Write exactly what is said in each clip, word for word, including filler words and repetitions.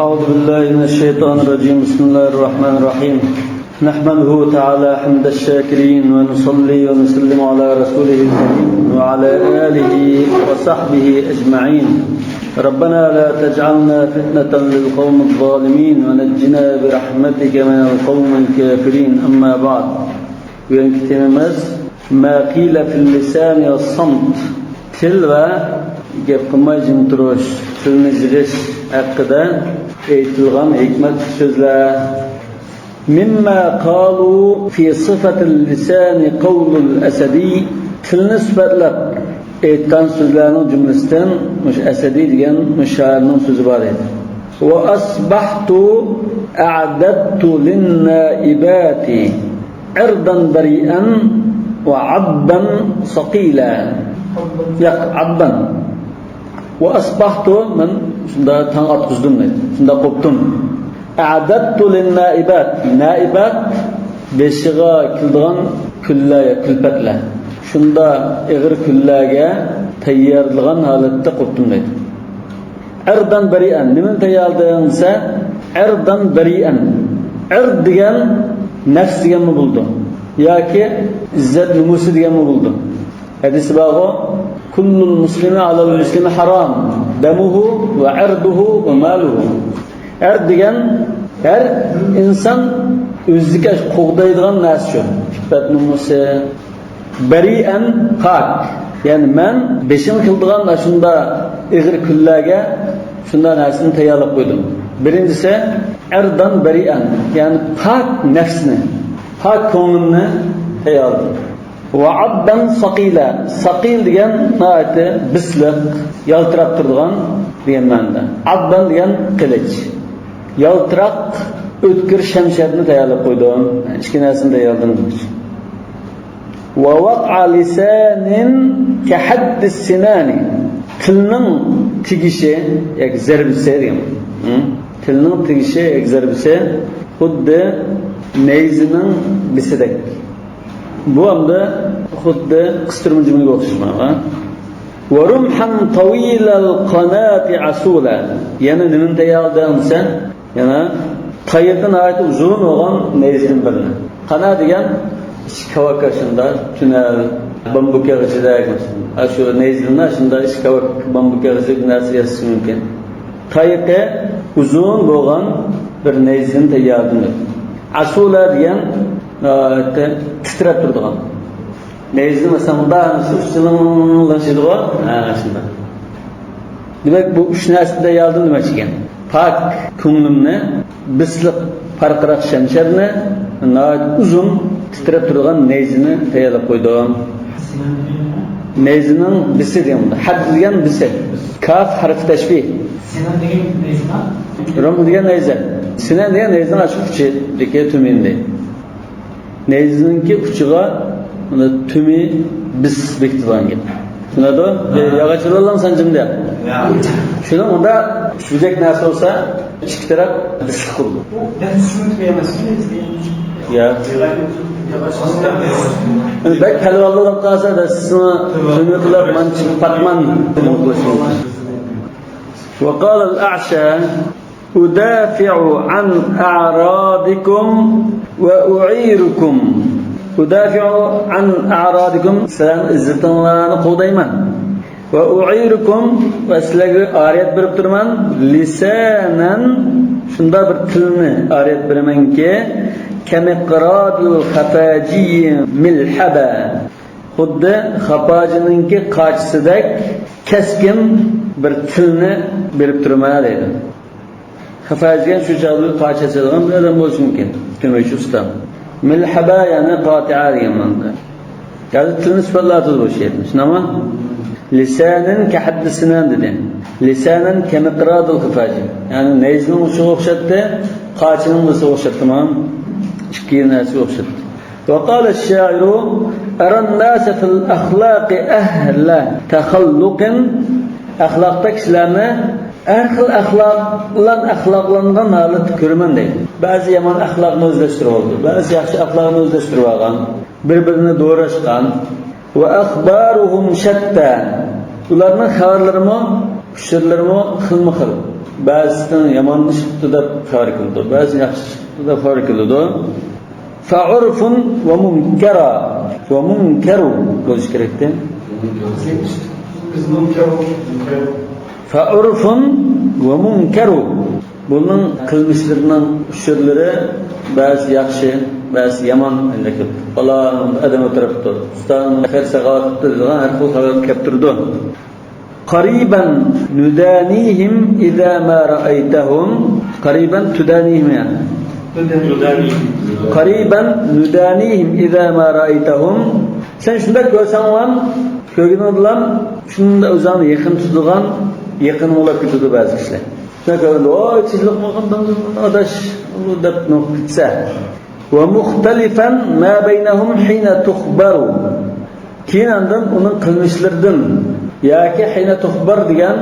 أعوذ بالله من الشيطان الرجيم. بسم الله الرحمن الرحيم. نحمده تعالى حمد الشاكرين، ونصلي ونسلم على رسوله الكريم وعلى آله وصحبه أجمعين. ربنا لا تجعلنا فتنة للقوم الظالمين، ونجنا برحمتك من القوم الكافرين. أما بعد. بۈگۈنكى تېمىمىز ما قيل في اللسان والصمت. تىل ۋە گەپ قىلماي جىم تۇرۇش، تىلنى يىغىش ھەققىدە ئېيتىلغان ھېكمەتلىك سۆزلەر. مما قالوا في صفة اللسان قول الأسدي. تىلنى سۈپەتلەپ ئېيتقان سۆزلەرنىڭ جۈملىسىدىن مۇشۇ ئەسەدى دېگەن مۇشۇ شائىرنىڭ سۆزى بار ئىدى. وأصبحت أعددت للنائبات عرضا بريئا وعضا ثقيلا. ياق، عضا. وأصبحت، مەن شۇندا تاڭ ئاتقۇزدۇم دەيدۇ. شۇندا قوپتۇم. أعددت للنائبات. نائبات بېشىغا كېلىدىغان كۈنلەر، كۈلپەتلەر. شۇندا ئېغىر كۈنلەرگە تەييارلىغان ھالەتتە قوپتۇم دەيدۇ. عرضا بريئا. نېمىنى تەييارلىدىڭ دېسە، عرضا بريئا. عرض دېگەن نەپس دېگەنمۇ بولىدۇ. ياكى ئىززەت نومۇسى دېگەنمۇ بولىدۇ. ھەدىسى بارغۇ، كل المسلم على المسلم حرام دمه وعرضه وماله. ئەر دېگەن ھەر ئىنسان ئۆزىگە قوغدايدىغان نەرسە شۇ. ئىپپەت نومۇسى، بريئا، پاك. يەنى مەن بېشىمغا كېلىدىغان ئاشۇنداق ئېغىر كۈنلەرگە شۇنداق نەرسىنى تەييارلاپ قويدۇم. بىرىنچىسى، عرضا بريئا، يەنى پاك نەپسنى، پاك كۆڭلۈمنى تەييارلىدىم. وعضا ثقيلا. ثقيل دېگەن ناھايىتى بىسلىق، يالتىراپ تۇرىدىغان دېگەن مەنىدە. عضا دېگەن قىلىچ. يالتىراق ئۆتكۈر شەمشەرنى تەييارلاپ قويدۇم. ئىككى نەرسىنى تەييارلىدىم دېمەكچى. ووقع لسان كحد السنان. تىلنىڭ تېگىشى ياكى زەربىسى دېگەن. ھە؟ تىلنىڭ تېگىشى ياكى زەربىسى خۇددى نەيزىنىڭ بىسىدەك. بۇ ئەمدى خۇددى قىستۇرما جۈملىگە ئوخشاش مانا. ورمحا طويل القناة عسولا. يەنە نېمىنى تەييارلىدىڭ دېسە، يەنە تايىقى ناھايىتى ئۇزۇن بولغان نەيزىدىن بىرنى. قانا دېگەن ئىچى كاۋاك ئاشۇنداق، تۈنەل، بامبۇك ياغىچىدەك. ئاشۇ نەيزىدىن ئاشۇنداق ئىچى كاۋاك، بامبۇك ياغىچىدەك نەرسە ياسىشى مۇمكىن. تايىقى ئۇزۇن بولغان بىر نەيزىدىن تەييارلىدىم. ئاسۇلا دېگەن، ئە، تىترەپ تۇرىدىغان. نەيزىنى مەسىلەن، مۇنداق ئۇچىنىڭ لاشىدىغۇ. ھە، شۇنداق. دېمەك، بۇ ئۈچ نەرسىدە يالدىم دېمەكچى ئىكەن. پاك كۆڭلۈمنى، بىسلىق پارقىراق شەمشەرنى، ناھايىتى ئۇزۇن تىترەپ تۇرىدىغان نەيزىنى تەييارلاپ قويدۇم. نەيزىنىڭ بىسى دېگەن بولىدۇ. ھەد دېگەن بىسى. كاف ھەرپى تەشبىھ. سىنان دېگەن نەيزىنىڭ؟ رۇمھ دېگەن نەيزە. سىنان دېگەن نەيزىنىڭ ئاشۇ ئۇچى، دېكى تۆمىنى. نەيزىنىڭكى ئۇچىغا مانا تۈمى بىس بېكىتىدىغان گەپ. چۈشىنىدۇ؟ ھە. ياغاچ ئالالام سانجىم دەپ. يا. شۇنىڭ ئۇندا چۈشىدەك نەرسە بولسا، ئىككى تەرەپ بىسلىق بولىدۇ. بۇ دەستىسىنىڭ تۈمى ئەمەسمۇ نەيزىنىڭ؟ يا. ياغاچ ئالالام. بەك پەلۋانلىق بولۇپ قالسا، دەستىسىنىڭ تۈمى قىلىپ، مانا چىقىپ پاتمان قىلىش مۇمكىن. وقال الأعشى، أدافع عن أعراضكم وأعيركم. أدافع عن أعراضكم، سىلەرنىڭ ئىززىتىڭلارنى قوغدايمەن. وأعيركم، ۋە سىلەرگە ئارىيەت بېرىپ تۇرىمەن. لسانا، شۇنداق بىر تىلنى ئارىيەت بېرىمەنكى، كمقراض الخفاجي ملحبا، خۇددى خاپاجىنىڭكى قاچىسىدەك كەسكىن بىر تىلنى بېرىپ تۇرىمەن دەيدۇ. خەفەج دېگەن شۇ چاغدا قاچا چېچىدىغان بىر ئادەم بولۇشى مۇمكىن. تۆمۈرچى ئۇستا. مىلھەبا، يەنى قاتىئە دېگەن مەنىدە. يەنى تىلنى سۈپەتلەتىدۇ بۇ شېئىرنى. شۇنداقمۇ؟ لسانىن كەھەددىسىنان دېدى. لسانىن كەمىقرادىل خىفاجى. يەنى نەيزىنىڭ ئۇچىغا ئوخشاتتى، قاچىنىڭ بىسىگە ئوخشاتتى مانا. ئىككى نەرسىگە ئوخشاتتى. وقال الشاعر، أرى الناس في الأخلاق أهل تخلق. ئەخلاقتا كىشىلەرنى ھەر خىل ئەخلاق بىلەن ئەخلاقلانغان ھالەتتە كۆرىمەن دەيدۇ. بەزى يامان ئەخلاقنى ئۆزلەشتۈرۈۋالىدۇ، بەزى ياخشى ئەخلاقنى ئۆزلەشتۈرۈۋالغان، بىر-بىرىنى دوراشقان. وأخبارهم شتى. ئۇلارنىڭ خەۋەرلىرىمۇ، ئۇچۇرلىرىمۇ خىلمۇ خىل. بەزىسىنىڭ يامان ئىش قىپتۇ دەپ خەۋەر كېلىدۇ، بەزىسى ياخشى ئىش قىپتۇ دەپ خەۋەر كېلىدۇ. فعرف ومنكرا، ومنكر بولۇشى كېرەكتى. فعرف ومنكر. بۇنىڭ قىلمىشلىرىنىڭ ئۇچۇرلىرى بەزى ياخشى، بەزى يامان. پالان ئادەم ئولتۇرۇپتۇ، ئۇستازنىڭ خەير ساخاۋەت قىپتۇ دەيدىغان ھەر خىل خەۋەر كەپ تۇرىدۇ. قريبا ندانيهم إذا ما رأيتهم. قريبا تدانيهم، يا. تدانيهم. قريبا ندانيهم إذا ما رأيتهم. سەن شۇنداق كۆرسەڭلام، كۆرگىنىڭدىلا شۇنداق ئۆزۈڭنى يېقىن تۇتىدىغان، يېقىنىڭ بولۇپ كېتىدۇ بەزى كىشىلەر. شۇنداق كۆرگەندە، ۋاي، تېزلىق قىلغان ئاداش، ئۇ دەپ نوقۇپ كېتىسە. ومختلفا ما بينهم حين تخبر. كېيىن ئاندىن ئۇنىڭ قىلمىشلىرىدىن ياكى حين تخبر دېگەن،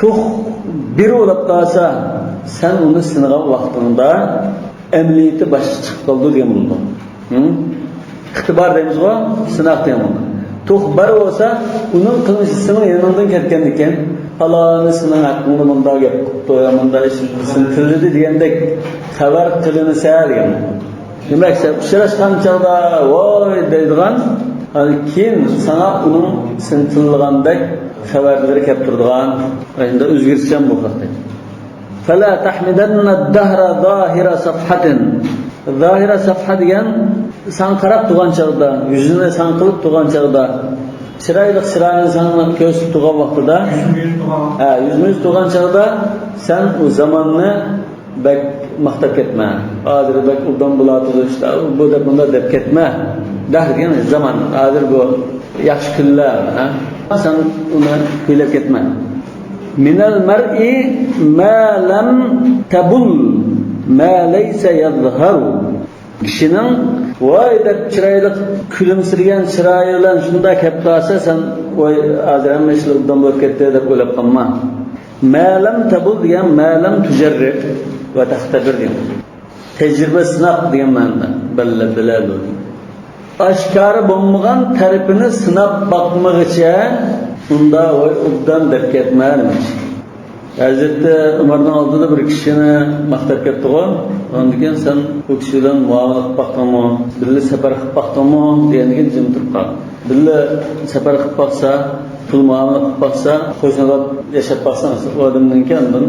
تخبر بولۇپ قالسا، سەن ئۇنى سىنىغان ۋاقتىڭدا ئەمەلىيىتى باشقىچە چىقىپ قالىدۇ دېگەن بولىدۇ. ھە؟ ئىختىبار دەيمىزغۇ، سىناق دېگەن بولىدۇ. تخبر بولسا، ئۇنىڭ قىلمىشى سېنىڭ يېنىڭدىن كەتكەندىكىن، پالانى سېنىڭ ھەققىڭدە مۇنداق گەپ قىپتۇ، يا مۇنداق ئىشنى تىللىدى دېگەندەك خەۋەر قىلىنسا دېگەن. دېمەك، سەن ئۇچراشقان چاغدا ۋاي دەيدىغان، ئاندىن كېيىن ساڭا ئۇنىڭ سېنى تىللىغاندەك خەۋەرلىرى كەپ تۇرىدىغان، ئەمدى ئۆزگىرىشچان بۇ خەقتە. فلا تحمدن الدهر ظاهر صفحة. ظاهر صفحة دېگەن ساڭا قاراپ تۇرغان چاغدا، يۈزىنى ساڭا قىلىپ تۇرغان چاغدا، چىرايلىق چىرايىنى ساڭا كۆرسىتىپ تۇرغان ۋاقتىدا، يۈزمۇ يۈز تۇرغان، ھە، يۈزمۇ يۈز تۇرغان چاغدا سەن ئۇ زاماننى بەك ماختاپ كەتمە. ھازىر بەك ئوبدان بولاتىدۇ، ئىشتا بۇ دەپ، مۇنداق دەپ كەتمە. دەھر دېگەن زامان، ھازىر بۇ ياخشى كۈنلەر، ھە؟ سەن ئۇنى كۈيلەپ كەتمە. من المرء ما لم تبل ما ليس يظهر. كىشىنىڭ ۋاي دەپ چىرايلىق كۈلۈمسىرىگەن چىرايى بىلەن شۇنداق كەپ قالسا، سەن ۋاي ھازىر ھەممە ئىشلار ئوبدان بولۇپ كەتتى دەپ ئويلاپ قالما. ما لم تبل دېگەن ما لم تجرب وتختبر دېگەن. تەجرىبە، سىناق دېگەن مەنىدە. بەللە، بىلە بولدى. ئاشكارا بولمىغان تەرىپىنى سىناپ باقمىغىچە ئۇندا ۋاي ئوبدان دەپ كەتمە دېمەكچى. ھەزرىتى ئۆمەرنىڭ ئالدىدا بىر كىشىنى ماختاپ كەتتىغۇ. ئاندىن كېيىن سەن بۇ كىشى بىلەن مۇئامىلە قىلىپ باقتىڭمۇ؟ بىللە سەپەر قىلىپ باقتىڭمۇ؟ دېگەندىن كېيىن جىم تۇرۇپ قال. بىللە سەپەر قىلىپ باقسا، پۇل مۇئامىلە قىلىپ باقسا، قوشنىلاپ ياشاپ باقسا، ئۇ ئادەمنىڭكى ئاندىن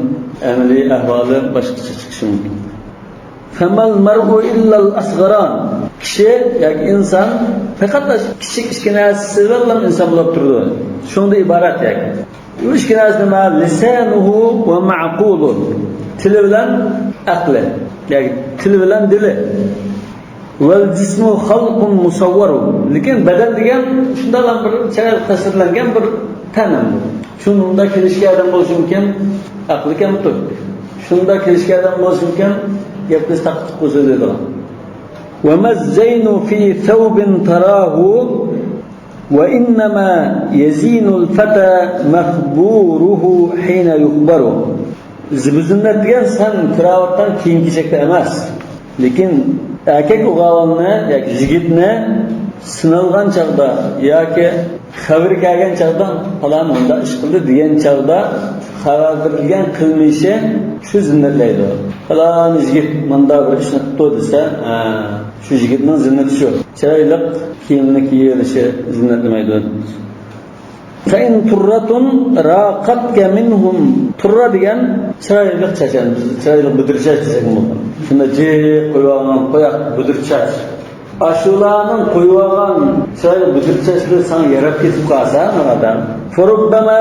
ئەمەلىي ئەھۋالى باشقىچە چىقىشى مۇمكىن. فما المرء إلا الأصغران. كىشى ياكى ئىنسان پەقەت كىچىك ئىككى نەرسىسى بىلەنلا ئىنسان بولۇپ تۇرىدۇ. شۇنىڭدىن ئىبارەت ياكى. ئۇ ئىككى نەرسە نېمە؟ لسانه ومعقوله. تىلى بىلەن ئەقلى. ياكى تىلى بىلەن دىلى. والجسم خلق مصور. لېكىن بەدەن دېگەن شۇنداقلا بىر چىرايلىق تەسۋىرلەنگەن بىر تەن ئەمدى. شۇنىڭدا كېلىشكەن ئادەم بولۇشى مۇمكىن، ئەقلى كەمتۇر. شۇنىڭدا كېلىشكەن ئادەم بولۇشى مۇمكىن، گەپنى تاققا تۇققا سۆزلەيدىغان. وما الزين في ثوب تراه وإنما يزين الفتى مخبوره حين يخبر. زىبۇ زىننەت دېگەن سەن كىراۋاتقان كىيىم كېچەكتە ئەمەس. لېكىن ئەركەك ئوغۇلنى ياكى يىگىتنى سىنالغان چاغدا ياكى خەۋىرى كەلگەن چاغدا پالان مۇنداق ئىش قىلدى دېگەن چاغدا خەۋەر بېرىلگەن قىلمىشى شۇ زىننەتلەيدۇ. پالان يىگىت مۇنداق بىر ئىشنى قىپتۇ دېسە، ھە، شۇ يىگىتنىڭ زىننىتى شۇ. چىرايلىق كىيىمنى كىيىۋېلىشى زىننەتلىمەيدۇ. فإن طرة راقتك منهم. تۇررا دېگەن چىرايلىق چاچ، يەنى بىز چىرايلىق بۈدرە چاچ دېسەك بولىدۇ. شۇنداق جىق قويۇۋالغان قوياق بۈدرە چاچ. ئاشۇلارنىڭ قويۇۋالغان چىرايلىق بۈدرە چاچلىرى ساڭا ياراپ كېتىپ قالسا، ئادەم. فربما،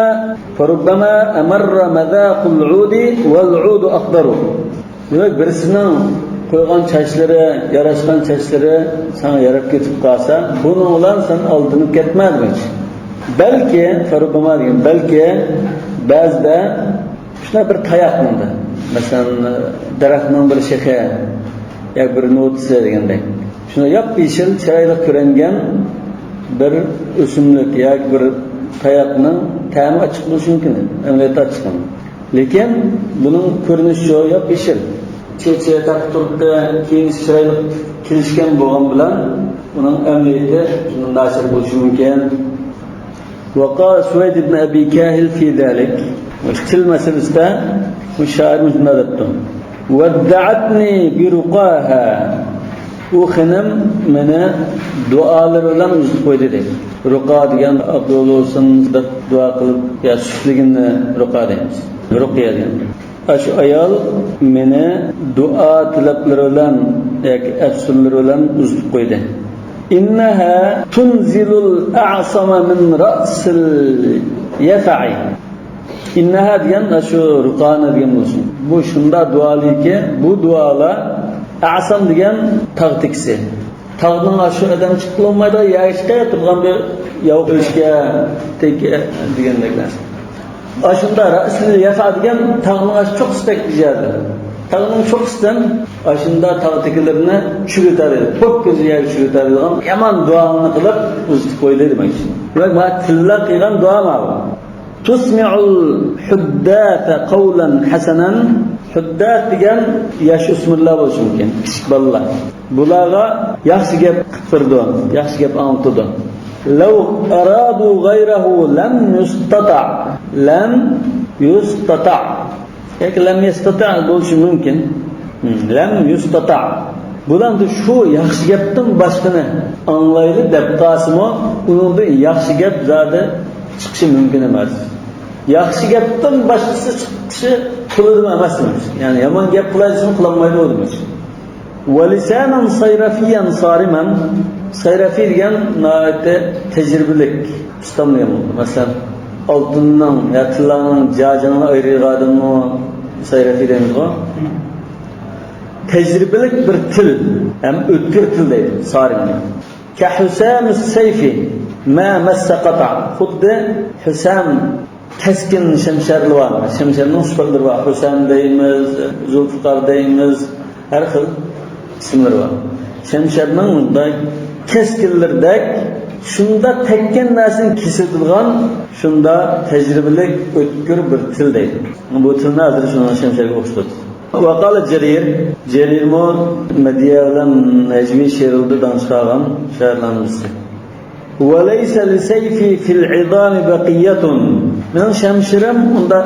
فربما أمر مذاق العود والعود أخضر. دېمەك، بىرسىنىڭ قويغان چاچلىرى، ياراشقان چاچلىرى ساڭا ياراپ كېتىپ قالسا، بۇنىڭ بىلەن سەن ئالدىنىپ كەتمە دېمەكچى. بەلكى، فربما دېگەن، بەلكى بەزىدە شۇنداق بىر تاياقنىڭ، مەسىلەن، دەرەخنىڭ بىر شېخى ياكى بىر نوتىسى دېگەندەك، شۇنداق ياپيېشىل، چىرايلىق كۆرۈنگەن بىر ئۆسۈملۈك ياكى بىر تاياقنىڭ تەمى ئاچچىق بولۇشى مۇمكىن، ئەمەلىيەتتە ئاچچىق. لېكىن بۇنىڭ كۆرۈنۈشى ياپيېشىل. چېچى، تەرتىپ-تۇرقى، كىيىنىشى چىرايلىق كېلىشكەن بولغان بىلەن ئۇنىڭ ئەمەلىيىتى ناچار بولۇشى مۇمكىن. وقال سويد بن أبي كاهل في ذلك. مۇشۇ تىل مەسىلىسىدە بۇ شائىرمۇ شۇنداق دەپتۇ. ودعتني برقاها. ئۇ خېنىم مېنى دۇئالىرى بىلەن ئۈزۈپ قويدى دەيدۇ. رۇقا دېگەن ئابدۇللا بولسۇن دەپ دۇئا قىلىپ، يا سۈتلىگىننى رۇقا دەيمىز. رۇقيە دېگەن. ئاشۇ ئايال مېنى دۇئا تىلەپلىرى بىلەن ياكى ئەپسۇنلىرى بىلەن ئۈزۈپ قويدى. إنها تنزل الأعصم من رأس اليفع. ئىننەھا دېگەن ئاشۇ رۇقانە دېگەن بولسۇن. بۇ شۇنداق دۇئالىكى، بۇ دۇئالار ئەسام دېگەن تاغ تېكىسى. تاغنىڭ ئاشۇ ئادەم چىققىلى بولمايدىغان يەرگە چىقىپ تۇرغان بىر ياۋۇق ئۆچكە، تېكە دېگەندەك نەرسە. ئاشۇنداق رەئسىل يەفا دېگەن تاغنىڭ ئاشۇ چوققىسىدەك بىر يەردە. تاغنىڭ چوققىسىدىن ئاشۇنداق تاغ تېكىلىرىنى چۈشۈرۈۋېتەلەيدۇ. پوككىزى يەرگە چۈشۈرۈۋېتەلەيدىغان يامان دۇئانى قىلىپ ئۈزۈتۈپ قويدى دېمەكچى. دېمەك، مانا تىللا قىلغان دۇئا ماۋۇ. تسمع الحداث قولا حسنا. ھۇددات دېگەن ياش ئۆسمۈرلەر بولۇشى مۇمكىن، كىچىك بالىلار. بۇلارغا ياخشى گەپ قىلىپ بېرىدۇ، ياخشى گەپ ئاڭلىتىدۇ. لو أرادوا غيره لم يستطع. لم يستطع. ياكى لم يستطع بولۇشى مۇمكىن. لم يستطع. بۇلار شۇ ياخشى گەپتىن باشقىنى ئاڭلايلى دەپ قالسىمۇ، ئۇنىڭدىن ياخشى گەپ زادى چىقىشى مۇمكىن ئەمەس. ياخشى گەپتىن باشقىسى چىقىشى قولىدىمۇ ئەمەس دېمەكچى. يەنى يامان گەپ قىلاي دېسىمۇ قىلالمايدۇ دېمەكچى. ولسانا صيرفيا صارما. سەيرەفىي دېگەن ناھايىتى تەجرىبىلىك ئۇستام دېگەن بولىدۇ. مەسىلەن، ئالتۇننىڭ يا تىللانىڭ جاجىڭىنى ئايرىيدىغان ئادەمنى سەيرەفىي دەيمىزغۇ. تەجرىبىلىك بىر تىل ھەم ئۆتكۈر تىل دەيدۇ سارىمنى. كحسام السيف ما مس قطع. خۇددى ھۈسام كەسكىن شەمشەرلىرى بار. شەمشەرنىڭ سۈپەتلىرى بار. ھۈسام دەيمىز، زۇلفىقار دەيمىز، ھەر خىل ئىسىملىرى بار. شەمشەرنىڭ مۇنداق كەسكىنلىرىدەك، شۇنداق تەگكەن نەرسىنى كېسىدىغان، شۇنداق تەجرىبىلىك، ئۆتكۈر بىر تىل دەيدۇ. بۇ تىلنى ھازىر شۇنىڭ شەمشەرگە ئوخشىتىدۇ. وقال جرير، جەرىرمۇ مەدھىيە بىلەن نەجمى شېئىرلىرىدا داڭ چىقارغان شائىرلارنىڭ بىرسى. وليس لسيفي في العظام بقية. مېنىڭ شەمشىرىم ئۇنداق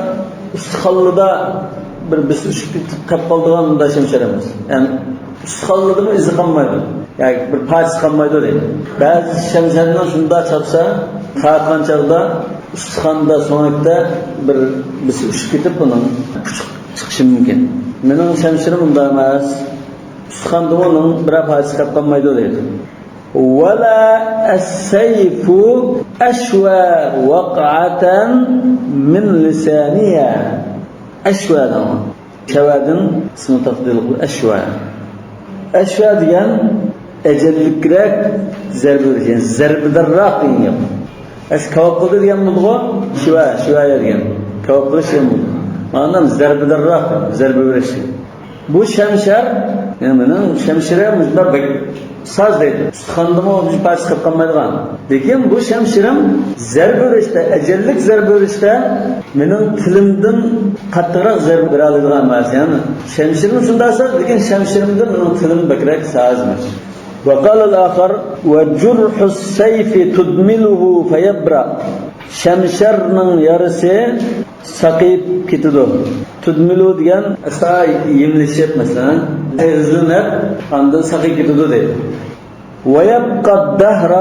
ئۇستىخانلىدا بىر بىسى ئۈشۈپ كېتىپ قېلىپ قالىدىغان ئۇنداق شەمشىر ئەمەس. يەنى ئۇستىخانلىدىمۇ ئىزى قالمايدۇ. ياكى بىر پارچىسى قالمايدۇ دەيدۇ. بەزى شەمشەرنى شۇنداق چاپسا، تارتقان چاغدا ئۇستىخاندا، سۆڭەكتە بىر بىسى ئۈشۈپ كېتىپ، ئۇنىڭ پۇچۇق چىقىشى مۇمكىن. مېنىڭ شەمشىرىم ئۇنداق ئەمەس. ئۇستىخاندىمۇ ئۇنىڭ بىرەر پارچىسى قېلىپ قالمايدۇ دەيدۇ. ولا السيف أشوى وقعة من لساني. ئەشۋە دەڭ. شەۋەدىن ئىسمى تەفدىل قىلىپ ئەشۋە. ئەشۋە دېگەن ئەجەللىكرەك زەربە بېرىش، يەنى زەربىدارراق دېگەن گەپ. ئەسلى كاۋاپ قىلدى دېگەن بولىدىغۇ، شىۋە، شىۋەيە دېگەن. كاۋاپ قىلىش دېگەن بولىدۇ. مانا زەربىدارراق، زەربە بېرىش. بۇ شەمشەر، يەنى مېنىڭ شەمشىرىم مۇشۇنداق بەك ساز دەيدۇ. ئۇستىخاندىمۇ بىر پارچە قېلىپ قالمايدىغان. لېكىن بۇ شەمشىرىم زەربە بېرىشتە، ئەجەللىك زەربە بېرىشتە مېنىڭ تىلىمدىن قاتتىقراق زەربە بېرەلەيدىغان ئەمەس. يەنى شەمشىرىم شۇنداق ساز، لېكىن شەمشىرىمدىن مېنىڭ تىلىم بەكرەك ساز ئەمەس. وقال الآخر، وجرح السيف تدمله فيبرأ. شەمشەرنىڭ يارىسى ساقىيىپ كېتىدۇ. تۇدمىلۇ دېگەن ئاستا يېمىلىشىپ، مەسىلەن، ئېغىزلىنىپ، ئاندىن ساقىيىپ كېتىدۇ دەيدۇ. ويبقى الدهر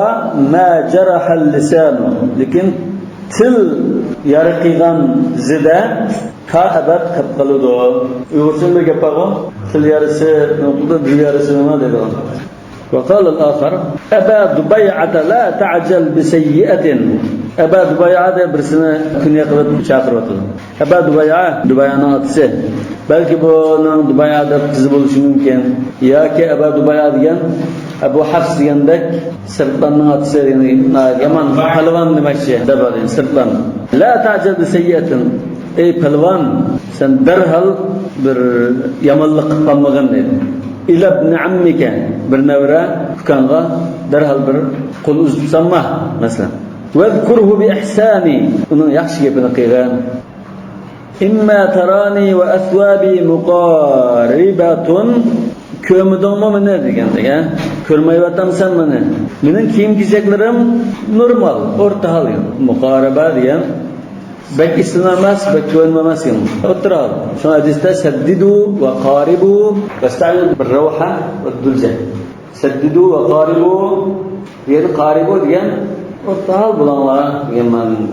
ما جرح اللسان. لېكىن تىل يارا قىلغان زېدە تا ئەبەد قېلىپ قالىدۇ. ئۇيغۇرچىدا بىر گەپ بارغۇ، تىل يارىسى نېمە قىلىدۇ، دىل يارىسى نېمە دەيدىغان. وقال الآخر، أبا دبيعة لا تعجل بسيئة. ئەبا دۇبەيئە دەپ بىرسىنى كۇنيە قىلىپ چاقىرىۋاتىدۇ. ئەبا دۇبەيئە، دۇبەيئەنىڭ ئاتىسى. بەلكى بۇنىڭ دۇبەيئە دەپ قىزى بولۇشى مۇمكىن. ياكى ئەبا دۇبەيئە دېگەن ئەبۇ ھەفس دېگەندەك سىرتلاننىڭ ئاتىسى، يەنى يامان پالۋان دېمەكچى. دەپ، سىرتلان. لا تعجل بسيئة. ئەي پالۋان، سەن دەرھال بىر يامانلىق قىلىپ قالمىغىن دەيدۇ. إلى ابن عمك، بىر نەۋرە ئۇكاڭغا دەرھال بىر قول ئۇزىتىپ سالما، مەسىلەن. واذكره بإحسان، ئۇنىڭ ياخشى گېپىنى قىلغىن. إما تراني وأثوابي مقاربة، كۆرمىدىڭمۇ مېنى دېگەندەك، ھە؟ كۆرمەيۋاتامسەن مېنى؟ مېنىڭ كىيىم-كېچەكلىرىم نورمال، ئورتا ھال. مۇقارىبە دېگەن بەك ئېسىلمۇ ئەمەس، بەك تۆۋەنمۇ ئەمەس دېگەن. ئوتتۇرا ھال. شۇڭا ھەدىستە سەددىدۇ ۋە قارىبۇ ۋەستەئىنۇ بىر رەۋھە ۋە دۇلجە. سەددىدۇ ۋە قارىبۇ دېگەن، قارىبۇ دېگەن ئوتتۇرا ھال بولۇڭلار دېگەن مەنىدە.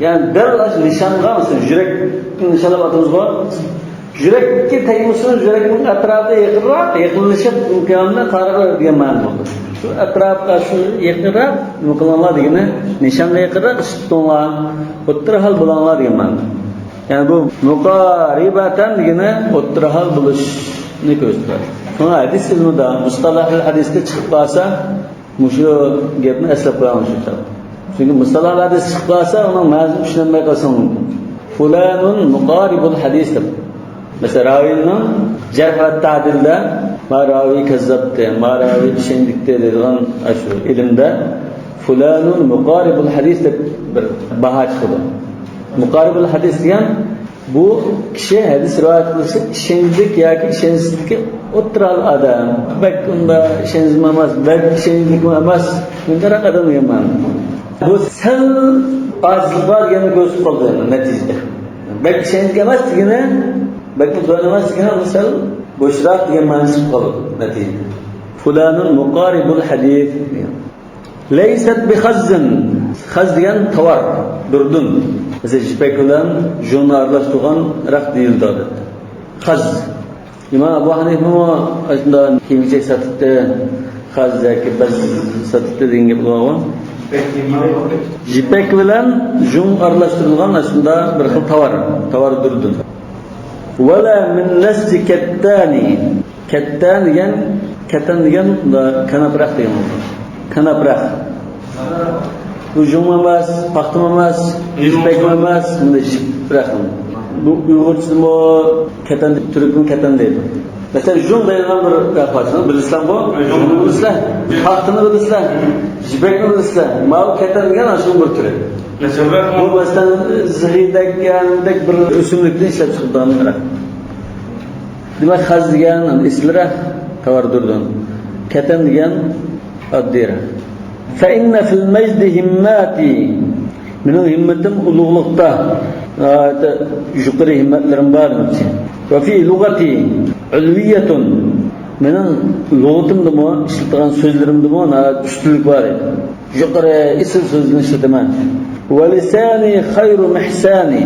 يەنى دەل ئاشۇ نىشانغا، مەسىلەن، يۈرەكنى نىشانلاپ ئاتىمىزغۇ. يۈرەككە تەگمىسۇن، يۈرەكنىڭ ئەتراپىغا يېقىنراق، يېقىنلىشىپ، ئىمكانىدا قارىغۇ دېگەن مەنە بولىدۇ. شۇ ئەتراپقا شۇ يېقىنراق نېمە قىلىڭلار دېگىنى، نىشانغا يېقىنراق ئىش تۇتۇڭلار، ئوتتۇرا ھال بولۇڭلار دېگەن مەنە. يەنى بۇ مۇقارىبەتەن دېگىنى ئوتتۇرا ھال بولۇشنى كۆرسىتىدۇ. شۇڭا ھەدىس ئىلمىدا، مۇستەلاھىل ھەدىستە چىقىپ قالسا، مۇشۇ گەپنى ئەسلەپ قويۇڭ، مۇشۇ كىتاب. چۈنكى مۇستەلاھىل ھەدىس چىقىپ قالسا، ئۇنىڭ مەنىسىنى چۈشىنەلمەي قالساڭ مۇمكىن. فۇلانۇن مۇقارىبۇل ھەدىس دەپ. مەسىلەن، راۋىنىڭ جەرھ ۋە تەدىلدە، ما راۋى كەززاپتى، ما راۋى ئىشەنچلىكتى دەيدىغان ئاشۇ ئىلىمدە فۇلانۇن مۇقارىبۇل ھەدىس دەپ بىر باھا چىقىدۇ. مۇقارىبۇل ھەدىس دېگەن بۇ كىشى ھەدىس رىۋايەت قىلىشتا ئىشەنچلىك ياكى ئىشەنچسىزلىكى ئوتتۇرا ھال ئادەم. بەك ئۇنداق ئىشەنچلىكمۇ ئەمەس، بەك ئىشەنچلىكمۇ ئەمەس. مۇنداق ئادەم دېگەن مەنە. بۇ سەل ئاجىزلىق بار دېگەننى كۆرسىتىپ قالدى يەنى نەتىجىدە. بەك ئىشەنچلىك ئەمەس دېگىنى، بەكمۇ تۆۋەن ئەمەس دېگىنى، بۇ سەل بوشراق دېگەن مەنىسى چىقىپ قالدى نەتىجىدە. فۇلانۇن مۇقارىبۇل ھەدىس دېگەن. لەيسەت بىخەززىن. خەز دېگەن تاۋار، دۇردۇن. مەسىلەن، يىپەك بىلەن ژۇڭنى ئارىلاشتۇرغان رەخت دېيىلىدۇ ئادەتتە. خەز. ئىمام ئەبۇ ھەنىفىمۇ ئاشۇنداق كىيىم-كېچەك ساتاتتى، خەز ياكى بەز ساتاتتى دېگەن گەپ بارغۇ. يىپەك بىلەن ژۇڭ ئارىلاشتۇرۇلغان ئاشۇنداق بىر خىل تاۋار، تاۋار دۇردۇن. ۋەلا مىن نەسجى كەتتانى. كەتتان دېگەن، كەتەن دېگەن، كاناپراق دېگەن بولىدۇ. كاناپراق. بۇ ژۇڭمۇ ئەمەس، پاختىمۇ ئەمەس، يىپەكمۇ ئەمەس، بۇنداق يىپراق. بۇ ئۇيغۇرچىدىمۇ كەتەن، تۈركمۇ كەتەن دەيدۇ. مەسىلەن، ژۇڭ دەيدىغان بىر گەپ بار، شۇنى بىلىسىلەرمۇ؟ ژۇڭنى بىلىسىلەر، پاختىنى بىلىسىلەر، يىپەكنى بىلىسىلەر. ماۋۇ كەتەن دېگەن شۇنىڭ بىر تۈرى. بۇ، مەسىلەن، زىغىدەك، يەندەك بىر ئۆسۈملۈكتىن ئىشلەپ چىقىدىغان. دېمەك، خەز دېگەن ئېسىلراق تاۋاردۇردۇن. كەتەن دېگەن ئاددىيراق. فَإِنَّ فِي الْمَجْدِ هِمَّاتِي. مېنىڭ ھىممىتىم ئۇلۇغلۇقتا، ناھايىتى يۇقىرى ھىممەتلىرىم بار دېمەكچى. وَفِي لُغَتِي عُلْوِيَّةٌ. مېنىڭ لۇغىتىمدىمۇ، ئىشلىتىدىغان سۆزلىرىمدىمۇ ناھايىتى ئۈستۈنلۈك بار ئىدى. يۇقىرى ئېسىل سۆزلەرنى ئىشلىتىمەن. وَلِسَانِي خَيْرُ مِحْسَانِي.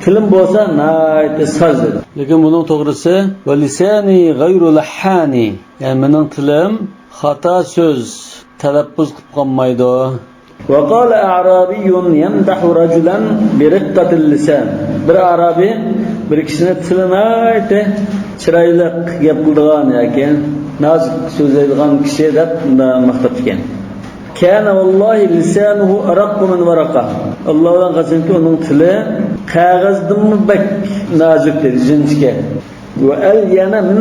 تىلىم بولسا ناھايىتى ساز. لېكىن بۇنىڭ توغرىسى، وَلِسَانِي غَيْرُ لَحَّانِي. يەنى مېنىڭ تىلىم خاتا سۆز تەلەپپۇز قىلىپ قالمايدۇ. وَقَالَ أَعْرَابِيٌّ يَمْدَحُ رَجُلًا بِرِقَّةِ اللِّسَانِ. بىر ئارابىي بىر كىشىنى تىلى ناھايىتى چىرايلىق گەپ قىلىدىغان ياكى نازۇك سۆزلەيدىغان كىشى دەپ مۇنداق ماختاپتىكەن. كان والله لسانه أرق من ورقة. ئاللا بىلەن قەسەمكى، ئۇنىڭ تىلى قەغەزدىنمۇ بەك نازۇك دېدى، جىنچىكە. وألين من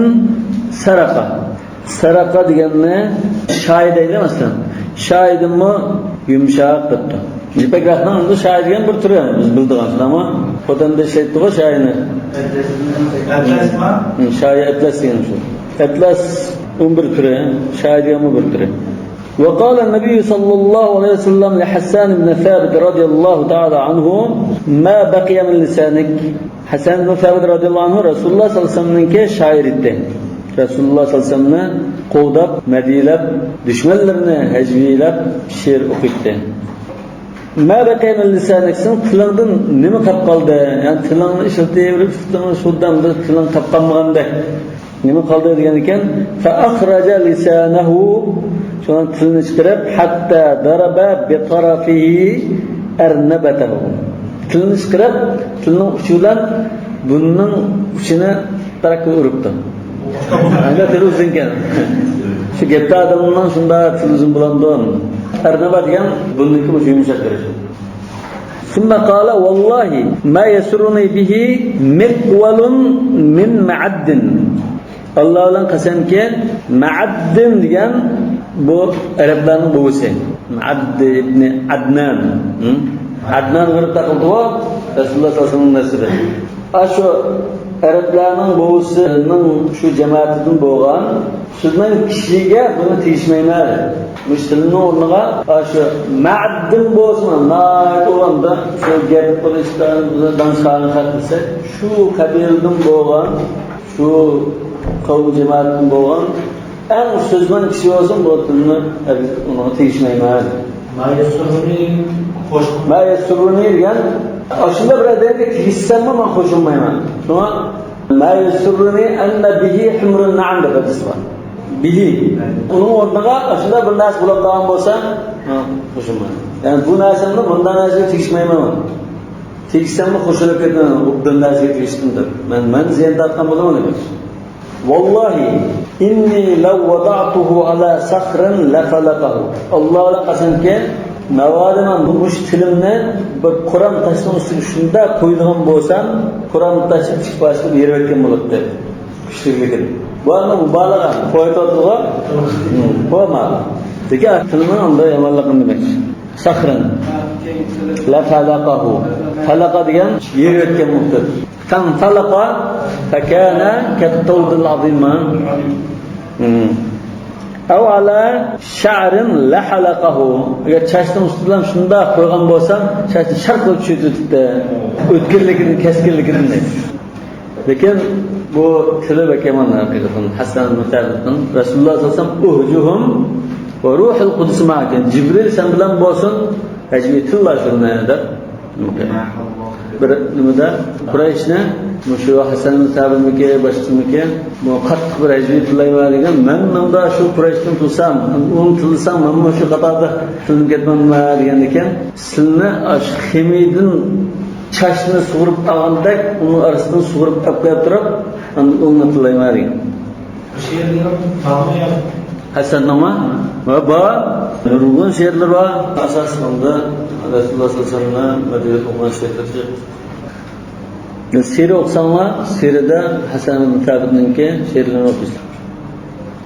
سرقة. سەرەقە دېگەننى شايى دەيدۇ، مەسىلەن. شايىدىنمۇ يۇمشاق دەپتۇ. يىپەك رەختنىڭ ئەمدى شايى دېگەن بىر تۈرى، بىز بىلىدىغان شۇنداقمۇ؟ خوتەندە ئىشلەيتتىغۇ شايىنى. ئەتلەسمۇ؟ ھە، شايى ئەتلەس دېگەن شۇ. ئەتلەس ئۇنىڭ بىر تۈرى، شايى دېگەنمۇ بىر تۈرى. وقال النبي صلى الله عليه وسلم لحسان بن ثابت رضي الله تعالى عنه: ما بقي من لسانك. ھەسەن بىن سابىت رەزىياللاھۇ ئەنھۇ رەسۇلۇللاھ سەللەللاھۇ ئەلەيھى ۋەسەللەمنىڭكى شائىرى ئىدى. رەسۇلۇللاھ سەللەللاھۇ ئەلەيھى ۋەسەللەمنى قوغداپ، مەدھىيەلەپ، دۈشمەنلىرىنى ھەجۋىيلەپ شېئىر ئوقۇيتتى. ما بەقىيە مىن لىسانىك، سېنىڭ تىلىڭدىن نېمە قاپ قالدى؟ يەنى تىلىڭنى ئىشلىتىۋېرىپ، تىلىڭنى شۇ دەمدە تىلىڭ تاپ قالمىغاندەك. نېمە قالدى دېگەنىكەن، فأخرج لسانه، شۇنىڭ تىلىنى چىقىرىپ، حتى ضرب بطرفه أرنبته. تىلىنى چىقىرىپ، تىلىنىڭ ئۇچى بىلەن بۇرنىنىڭ ئۇچىنى تەرەككە ئۇرۇپتۇ. ئەنە تىلى ئۇزۇنكەن. شۇ گەپتە ئادەمنىڭ شۇنداق تىلى ئۇزۇن بولامدۇ؟ ئەرنەبە دېگەن بۇرنىنىڭكى مۇشۇ يۇمشاق يېرى. ثم قال: والله ما يسرني به مقول من معد. ئاللا بىلەن قەسەمكى، مەئەددىن دېگەن بۇ ئەرەبلەرنىڭ بوۋىسى. مەئەد ئىبنى ئەدنان. ھە؟ ئەدنان بىر تاقىلدىغۇ، رەسۇلۇللاھ سەللەللاھۇ ئەلەيھى ۋەسەللەمنىڭ نەسلىدىن. ئاشۇ ئەرەبلەرنىڭ بوۋىسىنىڭ شۇ جەمەتىدىن بولغان سۆزمەن كىشىگە بۇنى تېگىشمەيمەن. مۇشۇ تىلنىڭ ئورنىغا، ئاشۇ مەددىن بولسۇن، ناھايىتى ئۇلامدا شۇ گەپ قىلىشتا دانسانى خەتلىسە، شۇ قەبىلىدىن بولغان، شۇ قەۋم جەمەتىدىن بولغان ئەڭ سۆزمەن كىشى بولسۇن، بۇ تىلنى ھەرگىز ئۇنىڭغا تېگىشمەيمەن. ما يسرني خوش. ما يسرني دېگەن، ئاشۇنداق بىر ئادەمگە تېگىشسەممۇ مەن خوش بولمايمەن. شۇڭا ما يسرني أن به حمر النعم دەپ ھەدىس بار. به. ئۇنىڭ ئورنىغا ئاشۇنداق بىر نەرسە بولۇپ قالغان بولسا، مەن خوش بولمايمەن. يەنى بۇ نەرسەمنى بۇنداق نەرسىگە تېگىشمەيمەن. تېگىشسەممۇ خوش بولۇپ كېتىمەن، ئوبدان نەرسىگە تېگىشتىم دەپ. مەن، مەن زىيان تارتقان بولىمەن دېمەكچى. والله إني لو وضعته على صخر لفلقه. ئاللا بىلەن قەسەمكى، ناۋادا مەن بۇ مۇشۇ تىلىمنى بىر قۇرام تاشنىڭ ئۈستىگە شۇنداق قويىدىغان بولسام، قۇرام تاشنى ئىككى پارچىلىپ يېرىۋەتكەن بولاتتى. كۈچلۈكلۈكىدىن. بۇ ئەمدى مۇبالىغە. قويۇۋاتىدىغۇ. قويما. لېكىن تىلنىڭ ئانداق يامانلىقىنى دېمەكچى. صخرا. لفلقه. فلق دېگەن يېرىۋەتكەن بولۇپتۇ. فانفلق فكان كالطود العظيم. أو على شعر لحلقه. ئەگەر چاچنىڭ ئۈستى بىلەن شۇنداق قويغان بولسام، چاچنى شارق قىلىپ چۈشۈرۈپ كېتەتتى. ئۆتكۈرلۈكىدىن، كەسكىنلىكىدىن دەيدۇ. لېكىن بۇ تىلى بەك يامان ھەقىقەتەن. ھەسەن مۇتەبىتنىڭ رەسۇلۇللا سەللەللاھۇ ئەلەيھى ۋەسەللەم، اهجهم وروح القدس معك. جىبرىل سەن بىلەن بولسۇن، ھەجۋىي تىللا شۇنى دەپ. بىر نېمىدە قۇرەيشنى، مۇشۇ ھەسەن مۇتەبىتمىكى، باشقىسىمىكى، بۇ قاتتىق بىر ھەجۋىي تىللايمەن دېگەن، مەن مۇندا شۇ قۇرەيشتىن تۇرسام، ئۇنى تىللىسام، مەنمۇ شۇ قاتاردا تىللىنىپ كەتمەممۇ دېگەندىكىن، سىلنى ئاشۇ خېمىيدىن چاچنى سۇغۇرۇپ ئالغاندەك، ئۇنىڭ ئارىسىدىن سۇغۇرۇپ ئەپ كەلتۈرۈپ، ئاندىن ئۇنى تىللايمەن دېگەن. شېئىرلىرىم بارمۇ يا؟ ھەسەننىڭمۇ؟ ۋە بار. نۇرغۇن شېئىرلىرى بار. ئاساسلىقىدا رەسۇلۇللا سەللەللاھۇ ئەلەيھى ۋەسەللەم مەدھىيەت ئوقۇغان شېئىرلىرى جىق. سىيرە ئوقۇساڭلار، سىيرىدە ھەسەن ئىبن سابىتنىڭكى شېئىرلىرىنى ئوقۇيسىلەر.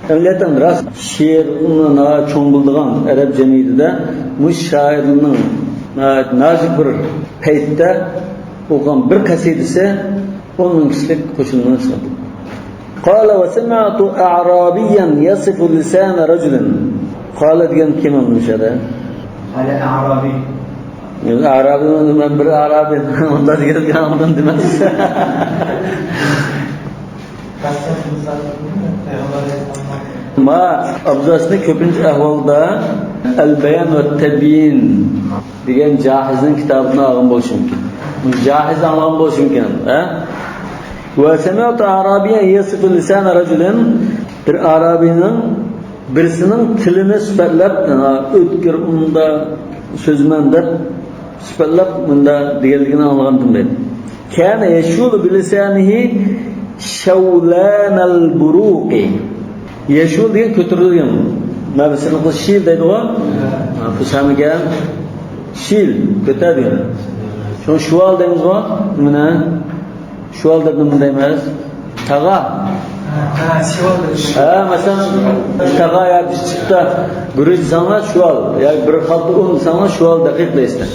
ئەمەلىيەتتە راست شېئىرنى ناھايىتى چوڭ بىلىدىغان ئەرەب جەمئىيىتىدە مۇشۇ شائىرنىڭ ناھايىتى نازۇك بىر پەيتتە ئوقۇغان بىر قەسىدىسى ئون مىڭ كىشىلىك قوشۇننى چىقاردى. قال وسمعت أعرابيا يصف لسان رجل. قال دېگەن كىم ئەمدى مۇشۇ يەردە؟ قال أعرابي. ئەرەبىي، مەن بىر ئەرەبىي، ئۇنداق دېگەن ئادەم دېمەس. ما ئابدۇسنى كۆپىنچە ئەھۋالدا ئەل بايان ۋە تەبيىن دېگەن جاھىزنىڭ كىتابىدىن ئالغان بولۇشى مۇمكىن. جاھىز ئاڭلىغان بولۇشى مۇمكىن، ھە؟ ۋە سەمىئتۇ ئەرەبىييەن يەسىفۇ لىسانە رەجۇلىن، بىر ئەرەبىينىڭ بىرسىنىڭ تىلىنى سۈپەتلەپ، ئۆتكۈر، ئۇندا سۆزمەن دەپ سۈپەتلەپ مۇندا دېگەنلىكىنى ئاڭلىغانتىم دەيدۇ. كان يشول بلسانه شولان البروق. يشول دېگەن كۆتۈرۈلگەن. مەن بىر سىنىقتا شىل دەيدىغۇ. ھە، بۇ سەمىگە شىل، كۆتەر دېگەن. شۇڭا شۇۋال دەيمىزغۇ. مانا شۇۋال دەپ نېمە دەيمىز؟ تاغا. ھە، شۇۋال دەيمىز. ھە، مەسىلەن، تاغا ياكى چىپتا گۈرۈچ دېسەڭلار شۇۋال، ياكى بىر خالتا ئۇن دېسەڭلار شۇۋال دەپ ئېيتىلىسىلەر.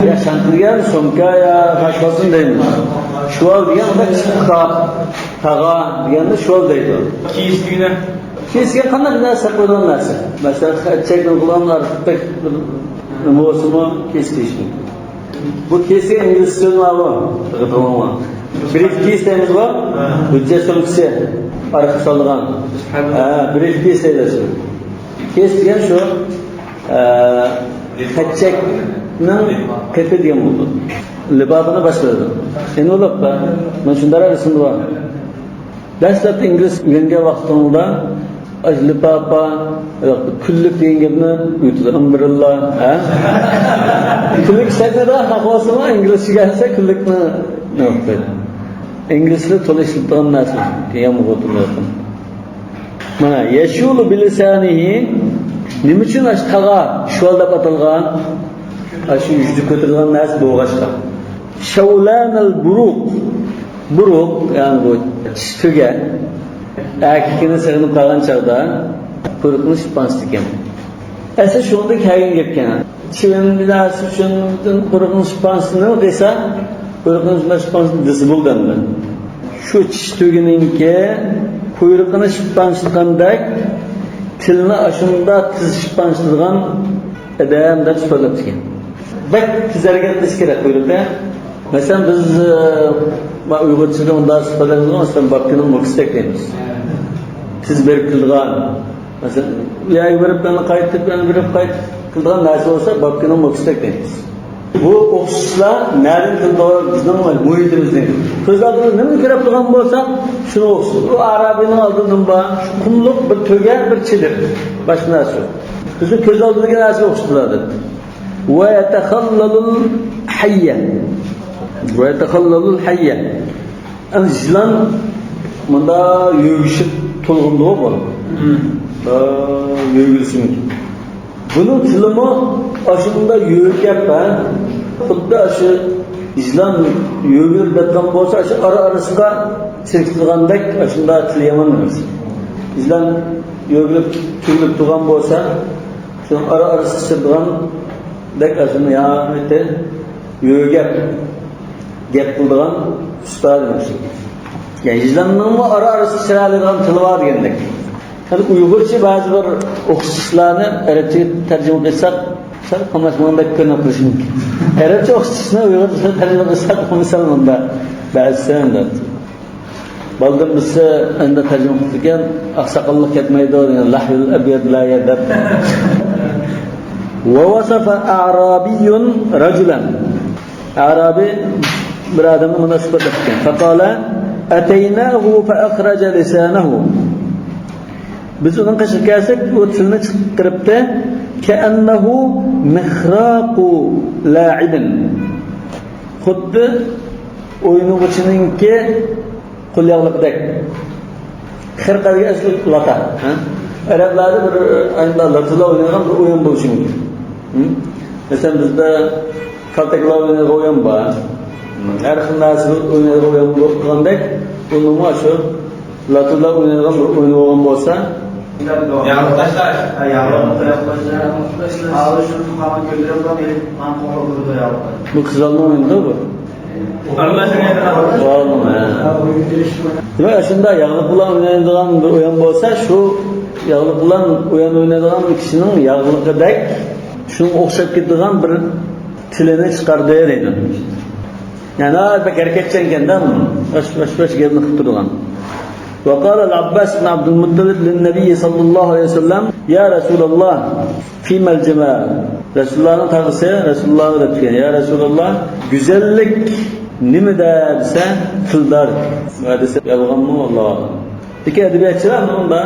يا شانتىلگەن سومكا يا باشقىسىنى دەيمىز. شۇۋال دېگەن ئۇندا چىپقا، تاغا دېگەندە شۇۋال دەيدۇ. كىيىش دېگىنە؟ كىيىشكە قانداق نەرسە قويىدىغان نەرسە؟ مەسىلەن، خەت چەكنى قىلغان ئارتۇق بىر نېمە بولسىمۇ كىيىش دېيىشمىدى. بۇ كېسە ئىنگلىز سۆزى بارغۇ، دىققەت قىلىڭلار. برىف كېيس دەيمىزغۇ؟ ھە. ھۆججەت سومكىسى، ئارقا سالىدىغان. ھە، برىف كېيس دەيدۇ شۇ. كېس دېگەن شۇ، ئە، خەتچەكنىڭ قېپى دېگەن بولىدۇ. لىپاپىنى باشقىلىدۇ. ئېنى بولۇپ، مانا شۇنداق رەسىمى بار. دەسلەپتە ئىنگلىز ئۆگەنگەن ۋاقتىڭدا، ئاشۇ لىپاپا، كۈنلۈك دېگەن گەپنى ئۆتىدۇ، ئامبرېللا، ھە؟ كۈنلۈك ئىشلەتمىدى، خاپا بولسىمۇ، ئىنگلىزچە كەلسە، كۈنلۈكنى نېمە قىلىدۇ؟ ئىنگلىزلار تولا ئىشلىتىدىغان نەرسە، يامغۇر تۇرمايۋاتقان. مانا، يشول بلسانه، نېمە ئۈچۈن ئاشۇ تاغا شۇۋال دەپ ئاتالغان؟ ئاشۇ يۈزى كۆتۈرىدىغان نەرسە بولغاچقا. شولان البروق. بۇرۇق، يەنى بۇ چىش تۆگە. ئەركىكىنى سېغىنىپ قالغان چاغدا قۇيرۇقىنى سۈپپانسىتىكەن. ئەسلى شۇنىڭدىن كەلگەن گەپكەن. چىۋىن بىناسى ئۈچۈن قۇيرۇقىنى سۈپپانسىتىنى قىلسا، قۇيرۇقىنى شۇنداق شىپپانچىدى دېسە بولدى ئەمدى. شۇ چىش تۈگىنىڭكى قۇيرۇقىنى شىپپانچىغاندەك تىلنى ئاشۇنداق تېز شىپپانچىدىغان ئادەم دەپ سۈپەتلەپتىكەن. بەك تېز ھەرىكەت قىلىش كېرەك قۇيرۇقى. مەسىلەن، بىز، ئە، ما ئۇيغۇرچىدا ئۇنداق سۈپەتلەيمىزغۇ، مەسىلەن، بابكىنىڭ موكىسىدەك دەيمىز. تېز بېرىپ كېلىدىغان. مەسىلەن، ئۇ يەرگە بېرىپ، يەنە قايتىپ، يەنە بېرىپ قايتىپ قىلىدىغان نەرسە بولسا، بابكىنىڭ موكىسىدەك دەيمىز. بۇ ئوخشىشلار نەدىن كېلىدۇ؟ بىزنىڭ مۇھىتىمىزدىن. كۆز ئالدىمىزدا نېمىنى كۆرۈپ تۇرغان بولسا، شۇنىڭغا ئوخشاش. ئۇ ئارابىنىڭ ئالدىدىن بار، شۇ قۇملۇق بىر تۆگە، بىر چېدىر. باشقا نەرسە يوق. بىزنىڭ كۆز ئالدىدىكى نەرسىگە ئوخشىتىلىدۇ. ويتخلل الحية. ويتخلل الحية. ئەمدى يىلان مۇندا يۆگىشىپ تولغىنىدۇ بۇ. مم. ئا، يۆگىلىشى مۇمكىن. بۇنىڭ تىلىمۇ ئاشۇنداق يۆگەپ، ھە؟ خۇددى ئاشۇ يىلان يۆگىلىپ ياتقان بولسا، ئاشۇ ئارا-ئارىسىدا سىركىتىدىغاندەك ئاشۇنداق تىلى يامان ئەمەس. يىلان يۆگىلىپ، تۈگۈلۈپ تۇرغان بولسا، شۇنىڭ ئارا-ئارىسىدا سىرىدىغاندەك ئاشۇنى يا-، يۆگەپ گەپ قىلىدىغان ئۇستا دېمەكچى. يەنى يىلاننىڭمۇ ئارا-ئارىسىدا سىرىيالايدىغان تىلى بار دېگەندەك. يەنى ئۇيغۇرچە بەزى بىر ئوخشىتىشلارنى ئەرەبچىگە تەرجىمە قىلساق، سەل قاملاشمىغاندەك كۆرۈنۈپ قېلىشى مۇمكىن. ئەرەبچە ئوخشىتىشنى ئۇيغۇرچە تەرجىمە قىلساق، مىسال مۇندا بەزىسى ئەمدى. بالدۇر بىرسى ئەمدى تەرجىمە قىپتىكەن، ئاقساقاللىق كەتمەيدۇ دېگەن، لەھۋىل ئەبيەد لايە دەپ. ووصف أعرابي رجلا. ئەرەبىي بىر ئادەمنى مۇنداق سۈپەتلەپتىكەن. فقال: أتيناه فأخرج لسانه. بىز ئۇنىڭ قېشىغا كەلسەك، ئۇ تىلىنى چىقىرىپتۇ. كأنه مخراق لاعب. خۇددى ئوينىغۇچىنىڭكى قول ياغلىقىدەك. خىرقە دېگەن ئەسلى لاتا. ھە؟ ئەرەبلەردە بىر، ئاينىدا لاتىدا ئوينايدىغان بىر ئويۇن بولۇشى مۇمكىن. ھە؟ مەسىلەن، بىزدە كالتەكلەر ئوينايدىغان ئويۇن بار. ھەر خىل نەرسە ئوينايدىغان ئويۇن بولغاندەك، ئۇنىڭمۇ شۇ لاتىدا ئوينايدىغان بىر ئويۇن بولغان بولسا، ياغلىق تاشلاش. ھە، ياغلىق تاشلاش. ھازىر شۇنى تۇغقانغا كۆتۈرۈپ، مانا قوغلاپ تۇرىدۇ ياغلىق. بۇ قىزلارنىڭ ئويۇنىدۇ بۇ. ئارىلاشمايدىغان. دېمەك، ئاشۇنداق ياغلىق بىلەن ئوينايدىغان بىر ئويۇن بولسا، شۇ ياغلىق بىلەن ئويۇن ئوينايدىغان كىشىنىڭ ياغلىقىدەك، شۇنىڭغا ئوخشاپ كېتىدىغان بىر تىلىنى چىقاردى دەيدۇ. يەنى بەك ھەرىكەتچان ئىكەن-دە، ۋاش، ۋاش، ۋاش گەپنى قىلىپ تۇرىدىغان. وقال العباس بن عبد المطلب للنبي صلى الله عليه وسلم: يا رسول الله، فيما الجمال؟ رەسۇلۇللانىڭ تاغىسى رەسۇلۇللاغا دەپتىكەن: يا رەسۇلۇللا، گۈزەللىك نېمىدە دېسە، تىلدا دېدى. ھەدىسى يالغانمۇ؟ ئاللاھۇ ئەلەم. لېكىن ئەدەبىياتچىلار مۇندا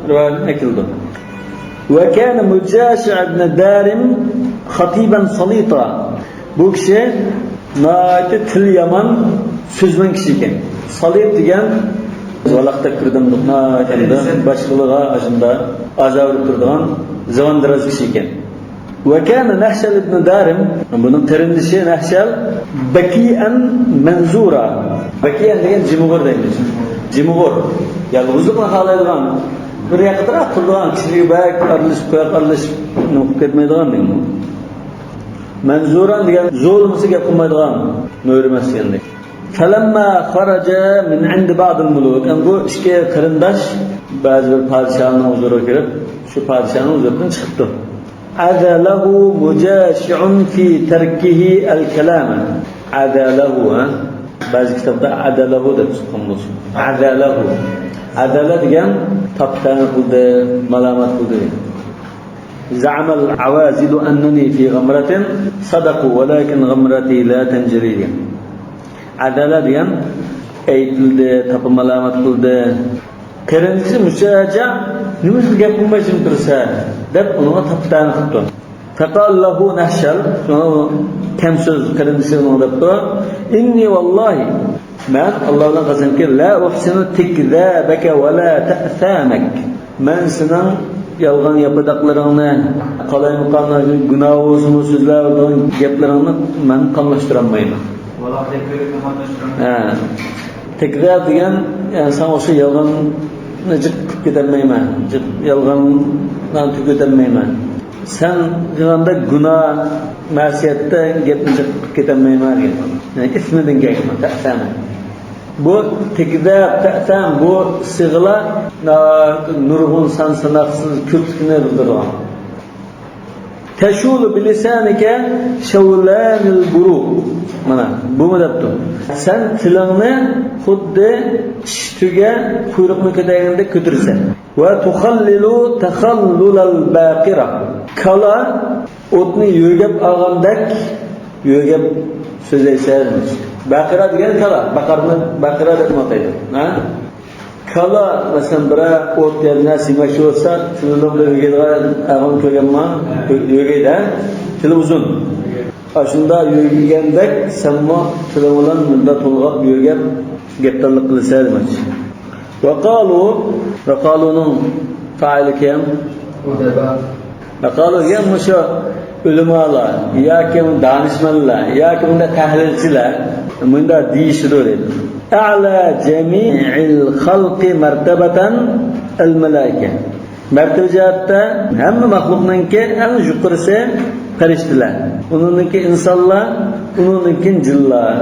رىۋايەتنى ئەكېلىدۇ. وكان مجاشع بن دارم خطيبا سليطا. بۇ كىشى ناھايىتى تىلى يامان، سۆزمەن كىشى ئىكەن. سەلىت دېگەن ۋالاقتەك بىر ئادەم، ناھايىتى باشقىلارغا ئاشۇنداق ئازار بېرىپ تۇرىدىغان زىغاندىراز كىشى ئىكەن. وكان نخشل بن دارم، بۇنىڭ قېرىندىشى نەھشەل، بكيئا منزورا. بكيئا دېگەن جىمىغۇر دەيمىز. جىمىغۇر. يالغۇزلۇقنى خالايدىغان، بىر ياققا تۇرۇپ تۇرىدىغان، كىشىلەرگە بەك ئارىلىشىپ، بەك ئارىلىشىپ، نېمە قىلىپ كەتمەيدىغان دېگەن. مەنزۇران دېگەن زورلىمىسا گەپ قىلمايدىغان، مۆرىمەس دېگەندەك. فلما خرج من عند بعض الملوك، ئەمدى بۇ ئىككى قېرىنداش بەزى بىر پادىشاھنىڭ ھۇزۇرىغا كىرىپ، شۇ پادىشاھنىڭ ھۇزۇرىدىن چىقىپتۇ. عذله مجاشع في تركه الكلام. عذله، ھە؟ بەزى كىتابتا عدله دەپ چىققان بولسا. عذله. عدله دېگەن تاپا-تەنە قىلدى، مالامەت قىلدى. زعم العوازل أنني في غمرة، صدقوا ولكن غمرتي لا تنجلي دېگەن. ئەدەلە دېگەن ئەيىبلىدى، تاپا-مالامەت قىلدى. قېرىندىشى مۇشۇنچە نېمە ئۈچۈن گەپ قىلماي جىم تۇرىسەن دەپ ئۇنىڭغا تاپا-تەنە قىپتۇ. فقال له نەھشەل، شۇڭا ئۇ كەم سۆز قېرىندىشى ئۇنىڭغا دەپتۇ: إني والله، مەن ئاللا بىلەن قەسەمكى، لا أحسن تكذابك ولا تأثامك. مەن سېنىڭ يالغان ياپىداقلىرىڭنى، قالايمىقان، گۇناھ بولسىمۇ سۆزلەۋاتىدىغان گەپلىرىڭنى مەن قاملاشتۇرالمايمەن. ھە. تەكرار دېگەن، يەنى ساڭا ئوخشاش يالغاننى جىق قىلىپ كېتەلمەيمەن. جىق يالغانلارنى تۈگىتەلمەيمەن. سەن قىلغاندەك گۇناھ، مەسىيەتتە گەپنى جىق قىلىپ كېتەلمەيمەن دېگەن. يەنى ئىسمىدىن كەلگەن تەئسەم. بۇ تېكىدە تەئسەم، بۇ سىغىلار نۇرغۇن سان ساناقسىز كۆپلۈكنى بىلدۈرىدىغان. تشول بلسانك شولان البروق. مانا بۇمۇ دەپتۇ. سەن تىلىڭنى خۇددى چىشى تۈگە قۇيرۇقنى كۆتەرگەندەك كۆتۈرىسەن. وتخلل تخلل الباقرة. كالا ئوتنى يۆگەپ ئالغاندەك يۆگەپ سۆزلەيسەن. باقىرا دېگەن كالا. باقارنى باقىرا دەپمۇ ئاتايدۇ. ھە؟ كالا، مەسىلەن، بىرەر ئوت يا نەرسە يېمەكچى بولسا، تىلى بىلەن يۆگەيدىغان ئادەمنى كۆرگەنما؟ يۆگەيدۇ، ھە؟ تىلى ئۇزۇن. ئاشۇنداق يۆگىگەندەك سەنمۇ تىلىڭ بىلەن مۇنداق تولغاپ يۆگەپ گەپدانلىق قىلىسەن دېمەكچى. ۋەقالۇ، ۋەقالۇنىڭ پائىلى كىم؟ ۋەقالۇ دېگەن مۇشۇ ئۆلىمالار ياكى دانىشمەنلەر ياكى بۇنداق تەھلىلچىلەر مۇنداق دېيىشىدۇ دەيدۇ. أعلى جميع الخلق مرتبة الملائكة. مەرتىۋە جەھەتتە ھەممە مەخلۇقنىڭكى ئەڭ يۇقىرىسى پەرىشتىلەر، ئۇنىڭدىن كېيىن ئىنسانلار، ئۇنىڭدىن كېيىن جىنلار.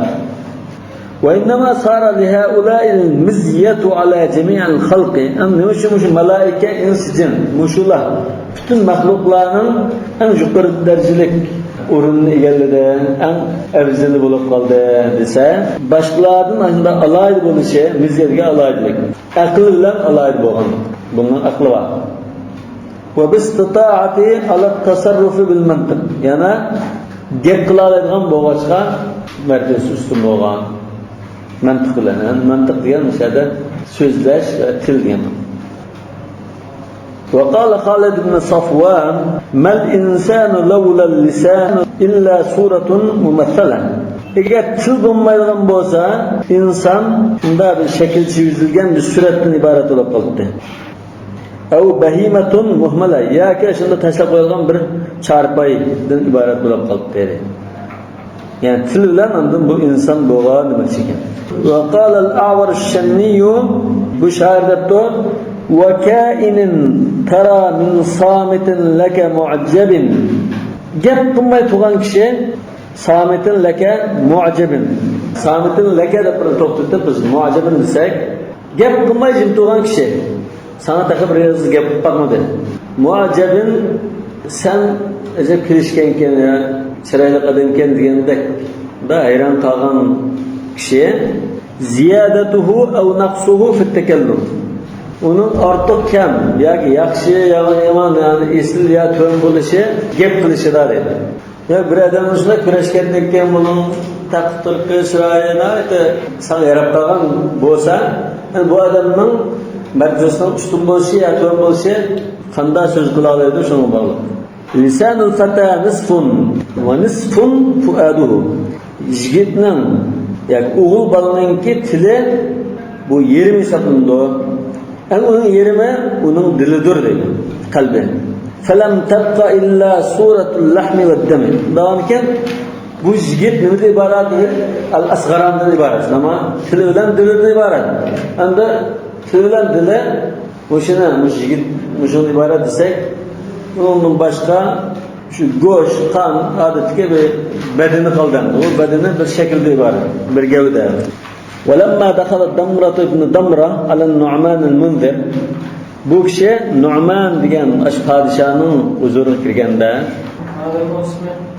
وإنما صار لهؤلاء المزية على جميع الخلق. ئەمدى نېمە ئۈچۈن مۇشۇ مالائىكە، ئىنس، جىن، مۇشۇلار پۈتۈن مەخلۇقلارنىڭ ئەڭ يۇقىرى دەرىجىلىك ئورۇنىنى ئىگىلىدى، ئەڭ ئەۋزىلى بولۇپ قالدى دېسە، باشقىلاردىن ئاشۇنداق ئالاھىدە بولۇشى، مىززەتكە ئالاھىدىلىك. ئەقلى بىلەن ئالاھىدە بولغان. بۇنىڭ ئەقلى بار. وباستطاعته على التصرف بالمنطق. يەنە گەپ قىلالايدىغان بولغاچقا، مەرتىۋىسى ئۈستۈن بولغان. مەنتىق بىلەن. يەنى مەنتىق دېگەن مۇشۇ يەردە سۆزلەش ۋە تىل دېگەن. وقال خالد بن صفوان: ما الإنسان لولا اللسان إلا صورة ممثلة. ئەگەر تىل بولمايدىغان بولسا، ئىنسان شۇنداق بىر شەكىل چىزىلگەن بىر سۈرەتتىن ئىبارەت بولۇپ قالاتتى. أو بهيمة مهملة، ياكى شۇنداق تاشلاپ قويۇلغان بىر چارپايدىن ئىبارەت بولۇپ قالاتتى. يەنى تىل بىلەن ئاندىن بۇ ئىنسان بولغان دېمەكچى ئىكەن. وقال الأعور الشني، بۇ شائىر دەپتۇ: وكائن ترى من صامت لك معجب. گەپ قىلماي تۇرغان كىشى، صامت لك معجب. صامت لك دەپ بىر توختىتىپ بىز معجب دېسەك، گەپ قىلماي جىم تۇرغان كىشى. ساڭا تېخى بىر ئېغىز گەپ قىلىپ باقمىدى. معجب، سەن ئەجەب كېلىشكەنكەن يا، چىرايلىق ئادەمكەن دېگەندەك، دا ھەيران قالغان كىشى. زيادته أو نقصه في التكلم. ئۇنىڭ ئارتۇق كەم ياكى ياخشى يا يامان، يەنى ئېسىل يا تۆۋەن بولۇشى گەپ قىلىشىدا دەيدۇ. يا بىر ئادەم شۇنداق كۈرەشكەندىن كېيىن بۇنىڭ تەقىپ تۇرقى، چىرايى ناھايىتى ساڭا ياراپ قالغان بولسا، يەنى بۇ ئادەمنىڭ مەرتىۋىسىنىڭ ئۈستۈن بولۇشى يا تۆۋەن بولۇشى قانداق سۆز قىلالايدۇ، شۇنىڭغا باغلىق. لسان الفتى نصف ونصف فؤاده. يىگىتنىڭ ياكى ئوغۇل بالىنىڭكى تىلى بۇ يېرىم ھېسابلىنىدۇ. ئەمما ئۇنىڭ يېرىمى ئۇنىڭ دىلىدۇر دەيدۇ، قەلبى. فلم تبق إلا صورة اللحم والدم. داۋامكەن، بۇ يىگىت نېمىدىن ئىبارەت؟ ئەل ئەسغاراندىن ئىبارەت. نېمە؟ تىلى بىلەن دىلىدىن ئىبارەت. ئەمدى تىلى بىلەن دىلى مۇشۇنى، مۇشۇ يىگىت مۇشۇنىڭدىن ئىبارەت دېسەك، ئۇنىڭدىن باشقا شۇ گۆش، قان، ئادەتتىكى بىر بەدىنى قالدى. ئۇ بەدىنى بىر شەكىلدىن ئىبارەت، بىر گەۋدە. ولما دخل ضمرة بن ضمرة على النعمان المنذر. بۇ كىشى نۇئمان دېگەن ئاشۇ پادىشاھنىڭ ھۇزۇرىغا كىرگەندە،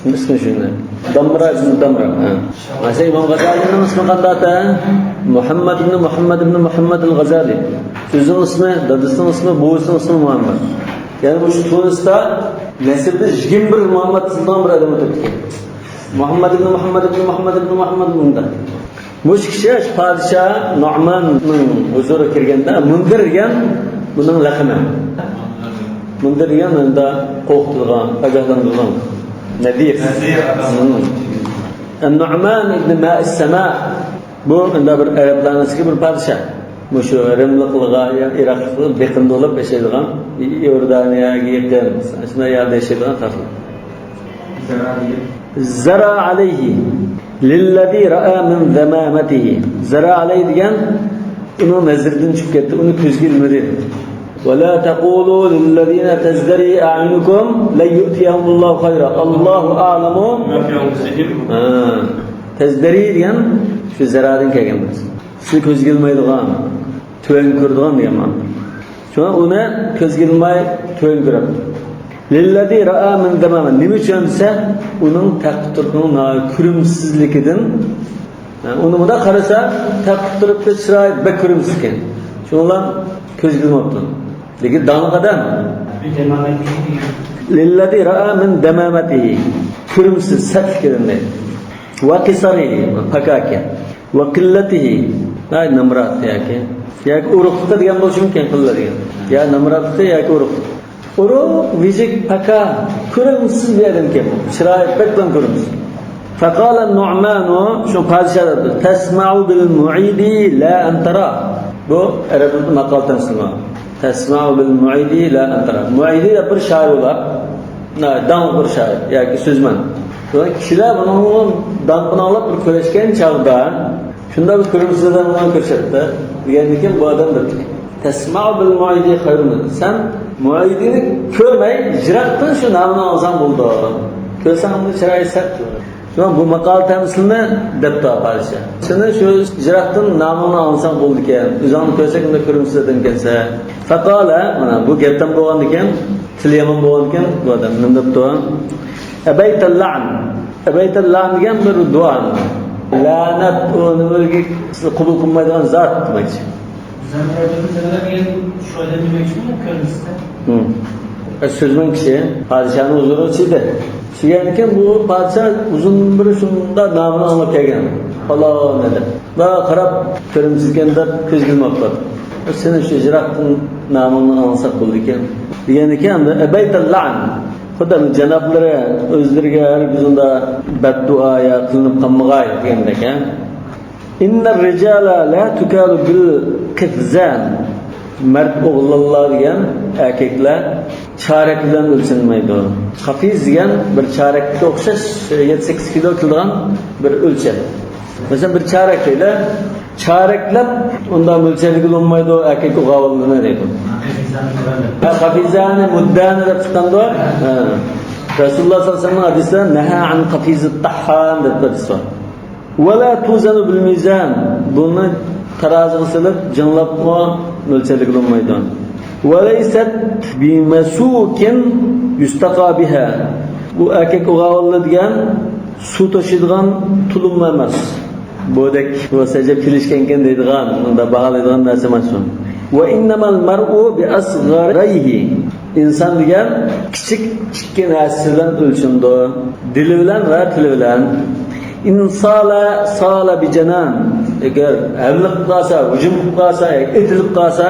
ئىسمى شۇنداق. دامرا ئىبن دامرا. ھە. مانا ئىمام غازالىنىڭ ئىسمى قانداق ئاتا؟ مۇھەممەد ئىبن مۇھەممەد ئىبن مۇھەممەد ئەل غازالى. ئۆزىنىڭ ئىسمى، دادىسىنىڭ ئىسمى، بوۋىسىنىڭ ئىسمى مۇھەممەد. يەنى مۇشۇ تۇنىستا نەسىبىدە يىگىرمە بىر مۇھەممەد سىزىلغان بىر ئادەم ئۆتۈپتىكەن. مۇھەممەد ئىبن مۇھەممەد ئىبن مۇھەممەد ئىبن مۇھەممەد مۇنداق. مۇشۇ كىشى شۇ پادىشاھ نۇئماننىڭ ھۇزۇرىغا كىرگەندە، مۇندىر دېگەن بۇنىڭ لەقىمى. مۇندىر دېگەن مۇنداق قورقۇتىدىغان، ئاگاھلاندۇرىدىغان. نەزىر. نەزىر. مم. نۇئمان ئىبن مائىس سەما. بۇ مۇنداق بىر ئەرەبلەرنىڭ ئىچىدىكى بىر پادىشاھ. مۇشۇ رىملىقلارغا، ئىراقلىقلارغا بېقىندى بولۇپ ياشايدىغان، ئىئوردانىيەگە يېقىن، شۇنداق يەردە ياشايدىغان خەقلەر. زەرا ئەلەيھى لىللەزى رەئا مىن زەمامەتىھى. زەرا ئەلەيھى دېگەن ئۇنىڭ نەزىرىدىن چۈشۈپ كەتتى، ئۇنى كۆزگە ئىلمىدى. ولا تقولوا للذين تزدري أعينكم لن يؤتيهم الله خيرا، الله أعلم. ھە، تەزدەرى دېگەن شۇ زەرادىن كەلگەن بىر سۆز. سىزنى كۆزگە ئىلمايدىغان، تۆۋەن كۆرىدىغان دېگەن مەنىدە. شۇڭا ئۇنى كۆزگە ئىلماي تۆۋەن كۆرۈپتۇ. للذي رأى من دمامة. نېمە ئۈچۈن دېسە، ئۇنىڭ تەقۋا تۇرقىنىڭ ناھايىتى كۆرۈمسىزلىكىدىن. ئۇنى مۇنداق قارىسا، تەقۋا تۇرقى چىرايى بەك كۆرۈمسىزكەن. شۇنىڭ بىلەن كۆزگە ئىلماپتۇ. لېكىن داڭلىق ئادەم. للذي رأى من دمامته. كۆرۈمسىز، سەتلىكىدىن دەيدۇ. وقصره، پاكاكەن. وقلته، ھاي نامرات ياكى. ياكى ئورۇقلۇقتا دېگەن بولۇشى مۇمكىن، قىللا دېگەن. يا نامراتلىقتا ياكى ئورۇقلۇق. ئورۇق، ۋىجىك، پاكا، كۆرۈمسىز بىر ئادەمكەن بۇ. چىرايى بەكلا كۆرۈمسىز. فقال النعمان، شۇ پادىشاھ دەپتۇ، تسمع بالمعيد لا أن ترى. بۇ ئەرەب تىلىدا ماقال تەمسىلى بار. تسمع بالمعيد لا أن ترى. مۇئەيدى دەپ بىر شائىر بولار. ناھايىتى داڭلىق بىر شائىر ياكى سۆزمەن. شۇڭا كىشىلەر بۇنىڭ داڭقىنى ئاڭلاپ بىر كۆرۈشكەن چاغدا، شۇنداق بىر كۆرۈمسىز ئادەم بىلەن كۆرۈشەتتى. دېگەندىكىن بۇ ئادەم دەپتۇ، تسمع بالمعيد خير من. سەن مۇئەيدىنى كۆرمەي، يىراقتىن شۇ نامىنى ئاڭلىساڭ بولىدۇ. كۆرسەڭ ئۇنىڭ چىرايى سەت. شۇڭا بۇ ماقال تەمسىلنى دەپتۇ پادىشاھ. سېنى شۇ يىراقتىن نامىڭنى ئاڭلىساڭ بولىدىكەن. ئۆزۈڭنى كۆرسەك ئۇنداق كۆرۈمسىز ئادەمكەنسەن. فقال، مانا بۇ گەپتىن بولغاندىكىن، تىلى يامان بولغاندىكىن بۇ ئادەم نېمە دەپتۇ؟ أبيت اللعن. أبيت اللعن دېگەن بىر دۇئا. لەنەت ئۇ نېمىگە قوبۇل قىلمايدىغان زات دېمەكچى. زەمرەدۇل زەمرە دېگەن شۇ ئادەم دېمەكچىمۇ كۆرۈنۈشتە؟ ھىم. ئە، سۆزمەن كىشى پادىشاھنىڭ ھۇزۇرىغا چىقتى. چىققاندىكىن بۇ پادىشاھ ئۇزۇن بىر شۇنداق نامىنى ئاڭلاپ كەلگەن. پالان ئادەم. بۇ قاراپ كۆرۈمسىزكەن دەپ كۆزگە ئىلماپتۇ. سېنى شۇ يىراقتىن نامىڭنى ئاڭلىساق بولىدىكەن. دېگەندىكىن ئەمدى أبيت اللعن. خۇدا جانابلىرى ئۆزلىرىگە ھەرگىز ئۇنداق بەددۇئا يا قىلىنىپ قالمىغاي دېگەندەك، ھە. إن الرجال لا تكال بالقفزان. مەرد ئوغلانلار دېگەن ئەركەكلەر چارەك بىلەن ئۆلچەنمەيدۇ. قەپىز دېگەن بىر چارەككە ئوخشاش يەتتە سەككىز كىلو كېلىدىغان بىر ئۆلچەم. مەسىلەن، بىر چارەك دەيلى، چارەكلەپ ئۇنداق مۆلچەرلىگىلى بولمايدۇ، ئەركەك ئوغۇلانلىرىنى دەيدۇ. ھە، قەپىزانى، مۇددانى دەپ چىققاندۇ. ھە. رەسۇلۇللاھ سەللەللاھۇ ئەلەيھى ۋەسەللەمنىڭ ھەدىسىدە نەھا ئەن قەپىزىت تەھھان دەپ ھەدىس بار. ولا توزن بالميزان. بۇنى تارازىغا سېلىپ، جىڭلاپمۇ مۆلچەرلىگىلى بولمايدۇ. وليست بمسوك يستقى بها. بۇ ئەركەك ئوغۇللار دېگەن سۇ توشۇيدىغان تۇلۇممۇ ئەمەس. بۇدەك بولسا ئەجەب كېلىشكەنكەن دەيدىغان، ئۇنداق باھالايدىغان نەرسە ئەمەس ئۇ. وإنما المرء بأصغريه. ئىنسان دېگەن كىچىك ئىككى نەرسە بىلەن ئۆلچىنىدۇ. دىلى بىلەن ۋە تىلى بىلەن. إن صال صال بجنان. ئەگەر ھەملە قىلىپ قالسا، ھۇجۇم قىلىپ قالسا، ئېتىلىپ قالسا،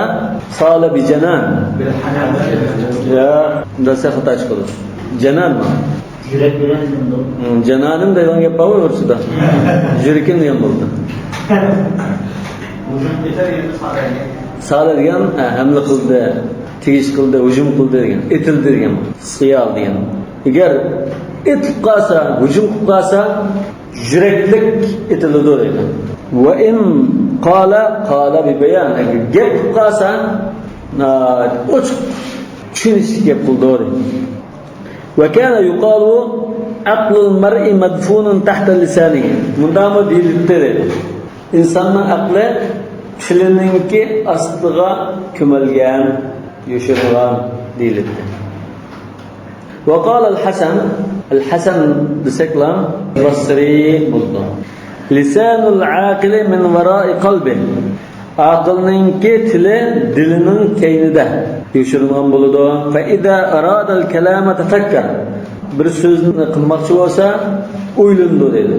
صال بجنان. يا، بىلسە خاتا چىقىدۇ. جانانمۇ؟ يۈرەك بىلەن دېگەندۇ. ھىم، جانانىم دەيدىغان گەپ بارغۇ ئورۇسچىدا. يۈرىكىم دېگەن بولىدۇ. ھۇجۇم قىلسا دېگەندە صال دېگەن. صال دېگەن، ھە، ھەملە قىلدى، تېگىش قىلدى، ھۇجۇم قىلدى دېگەن. ئېتىلدى دېگەن. سىيال دېگەن. ئەگەر ئېتىپ قالسا، ھۇجۇم قىلىپ قالسا، يۈرەكلىك ئېتىلىدۇ دەيدۇ. وإن قال قال ببيان. ئەگەر گەپ قىلىپ قالسا، ناھايىتى ئوچۇق، چۈشىنىشلىك گەپ قىلىدۇ دەيدۇ. وكان يقال عقل المرء مدفون تحت لسانه. مۇنداقمۇ دېيىلىپتۇ دەيدۇ. ئىنساننىڭ ئەقلى تىلىنىڭكى ئاستىغا كۆمۈلگەن، يوشۇرۇنغان دېيىلىپتۇ. وقال الحسن، ئەل ھەسەن دېسەكلا بەسرى بولىدۇ. لسان العاقل من وراء قلبه. ئاقىلنىڭكى تىلى دىلىنىڭ كەينىدە يوشۇرۇنغان بولىدۇ. فإذا أراد الكلام تفكر. بىر سۆزنى قىلماقچى بولسا ئويلىنىدۇ دەيدۇ.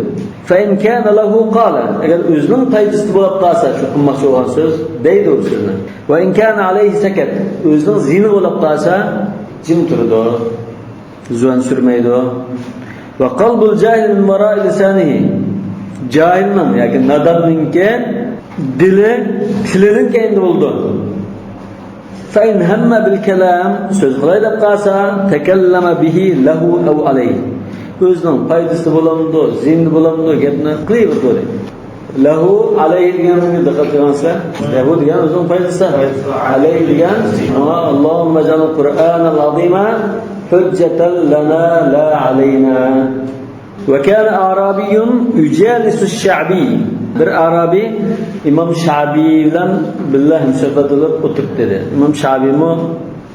فإن كان له قال. ئەگەر ئۆزىنىڭ پايدىسىدا بولۇپ قالسا شۇ قىلماقچى بولغان سۆز، دەيدۇ ئۇ سۆزنى. وإن كان عليه سكت. ئۆزىنىڭ زىيىنى بولۇپ قالسا جىم تۇرىدۇ. زۇۋان سۈرمەيدۇ. وقلب الجاهل من وراء لسانه. جاھىلنىڭ ياكى ناداننىڭكى دىلى تىلىنىڭ كەينىدە بولىدۇ. فإن هم بالكلام، سۆز قىلاي دەپ قالسا، تكلم به له أو عليه. ئۆزىنىڭ پايدىسى بولامدۇ، زىيىنى بولامدۇ، گەپنى قىلىۋېرىدۇ. لَهُ، عَلَيْهِ دېگەنگە دىققەت قىلغانسىلەر. لَهُ دېگەن ئۆزىنىڭ پايدىسى. عَلَيْهِ دېگەن، شۇڭا، اللَّهُمَّ اجْعَلِ الْقُرْآنَ الْعَظِيمَ حُجَّةً لَنَا لَا عَلَيْنَا. وَكَانَ أَعْرَابِيٌّ يُجَالِسُ الشَّعْبِيَّ. بىر ئارابىي ئىمام شەئبىي بىلەن بىللە ھەمسۆھبەت بولۇپ ئولتۇرۇپتۇ، دېدى. ئىمام شەئبىيمۇ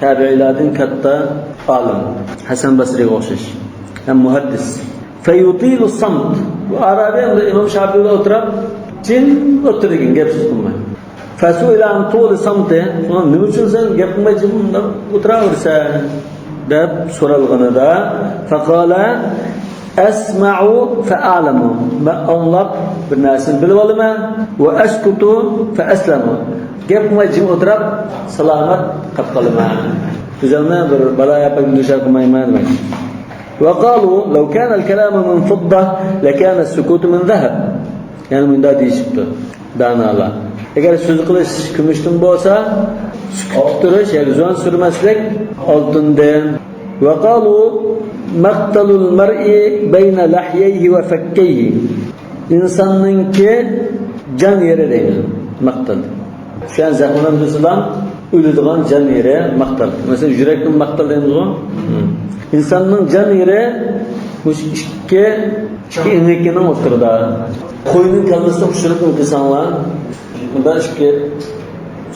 تەبىئىيلاردىن كاتتا ئالىم، ھەسەن بەسرىگە ئوخشاش ھەم مۇھەددىس. فَيُطِيلُ الصَّمْتَ. بۇ ئارابىي ئەمدى ئىمام شەئبىي بىلەن ئولتۇرۇپ، جىم ئولتۇرىدىكەن، گەپ سۆز قىلماي. فَسُئِلَ عَنْ طُولِ صَمْتِهِ. شۇڭا، نېمە ئۈچۈن سەن گەپ قىلماي جىم مۇنداق ئولتۇراۋېرىسەن؟ دەپ سورالغىنىدا، فَقَالَ، أَسْمَعُ فَأَعْلَمُ. مەن ئاڭلاپ بىر نەرسىنى بىلىۋالىمەن. وَأَسْكُتُ فَأَسْلَمُ. گەپ قىلماي جىم ئولتۇرۇپ سالامەت قاپ قالىمەن. ئۆزۈمنى بىر بالا ياپاققا دۇچار قىلمايمەن دېمەكچى. وَقَالُوا لَوْ كَانَ الْكَلَامُ مِنْ فِضَّةٍ لَكَانَ السُّكُوتُ مِنْ ذَهَبٍ. يەنە مۇنداق دېيىشىپتۇ دانالار: ئەگەر سۆز قىلىش كۈمۈشتىن بولسا، سۈكۈت تۇرۇش، يەنى زۇۋان سۈرمەسلىك ئالتۇندىن. وَقَالُوا مَقْتَلُ الْمَرْءِ بَيْنَ لَحْيَيْهِ وَفَكَّيْهِ. ئىنساننىڭكى جان يېرى دەيمىز، مەقتەل. شۇ يەنى زەخىملەندۈرسىلا ئۆلىدىغان جان يېرى مەقتەل. مەسىلەن، يۈرەكنى مەقتەل دەيمىزغۇ؟ ئىنساننىڭ جان يېرى مۇشۇ ئىككى، ئىككى ئېڭىكىنىڭ ئوتتۇرىدا. قوينىڭ كاللىسىنى ئۇچۇرۇپ ئۆتسەڭلار، بۇندا ئىككى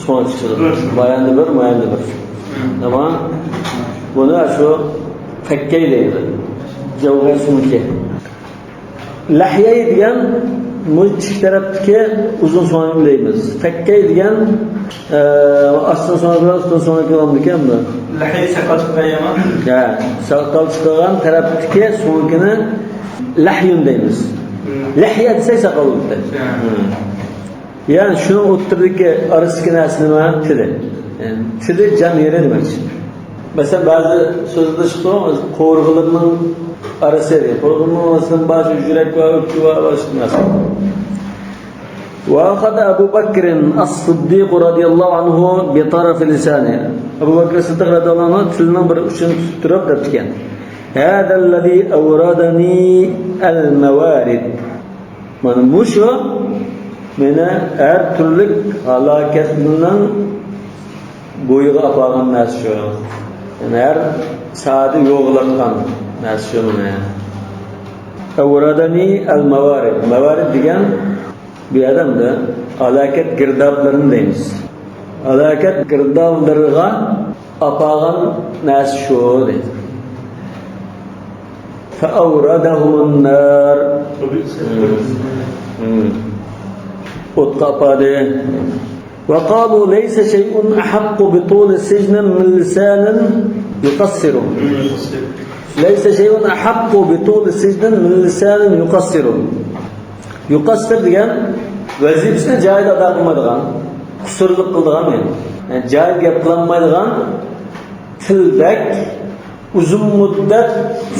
سۆڭەك چىقىدۇ. ماياندا بىر، ماياندا بىر. تامام. بۇنى شۇ فەككەي دەيدۇ. جەۋھەر سۆڭىكى. لەھيەي دېگەن مۇشۇ ئىككى تەرەپتىكى ئۇزۇن سۆڭەكنى دەيمىز. فەككەي دېگەن، ئە، ئاستىن سۆڭەك بىلەن ئۈستۈن سۆڭەك بولامدىكەن بۇ؟ لەھيەي ساقال چىقىدىغان يەرما؟ ھە، ساقال چىقىدىغان تەرەپتىكى سۆڭىكىنى لەھيۇن دەيمىز. لەھيە دېسەك ساقال بولىدۇ. يەنى شۇنىڭ ئوتتۇرىدىكى ئارىسىدىكى نەرسە نېمە؟ تىلى. يەنى تىلى جان يېرى دېمەكچى. مەسىلەن، بەزى سۆزلەردە چىقىدۇ، قوۋۇرغىلىرىنىڭ ئارىسى دەيدۇ. قوۋۇرغىلىرىنىڭ ئارىسىدىن باشقا يۈرەك بار، ئۆپكە بار، باشقا نەرسە. وأخذ أبو بكر الصديق رضي الله عنه بطرف لسانه. ئەبۇ بەكرى سىددىق رەزىياللاھۇ ئەنھۇ تىلىنىڭ بىر ئۇچىنى تۇتۇپ تۇرۇپ دەپتىكەن: هذا الذي أوردني الموارد. مانا مۇشۇ مېنى ھەر تۈرلۈك ھالاكەتنىڭ بويىغا ئاپارغان نەرسە شۇ. يەنى ھەر ساھەدە يوغىناتقان نەرسە شۇ مېنى. أوردني الموارد. مەۋارىد دېگەن بۇ يەردە ھالاكەت گىردابلىرىنى دەيمىز. ھالاكەت گىردابلىرىغا ئاپارغان نەرسە شۇ دەيدۇ. فأوردهم النار. ئوتقا ئاپاردى. وقالوا ليس شيء أحق بطول سجن من لسان يقصر. ليس شيء أحق بطول سجن من لسان يقصر. يقصر دېگەن ۋەزىپىسىنى جايىدا ئادا قىلمايدىغان، قۇسۇرلۇق قىلىدىغان دېگەن. يەنى جايىدا گەپ قىلالمايدىغان تىلدەك ئۇزۇن مۇددەت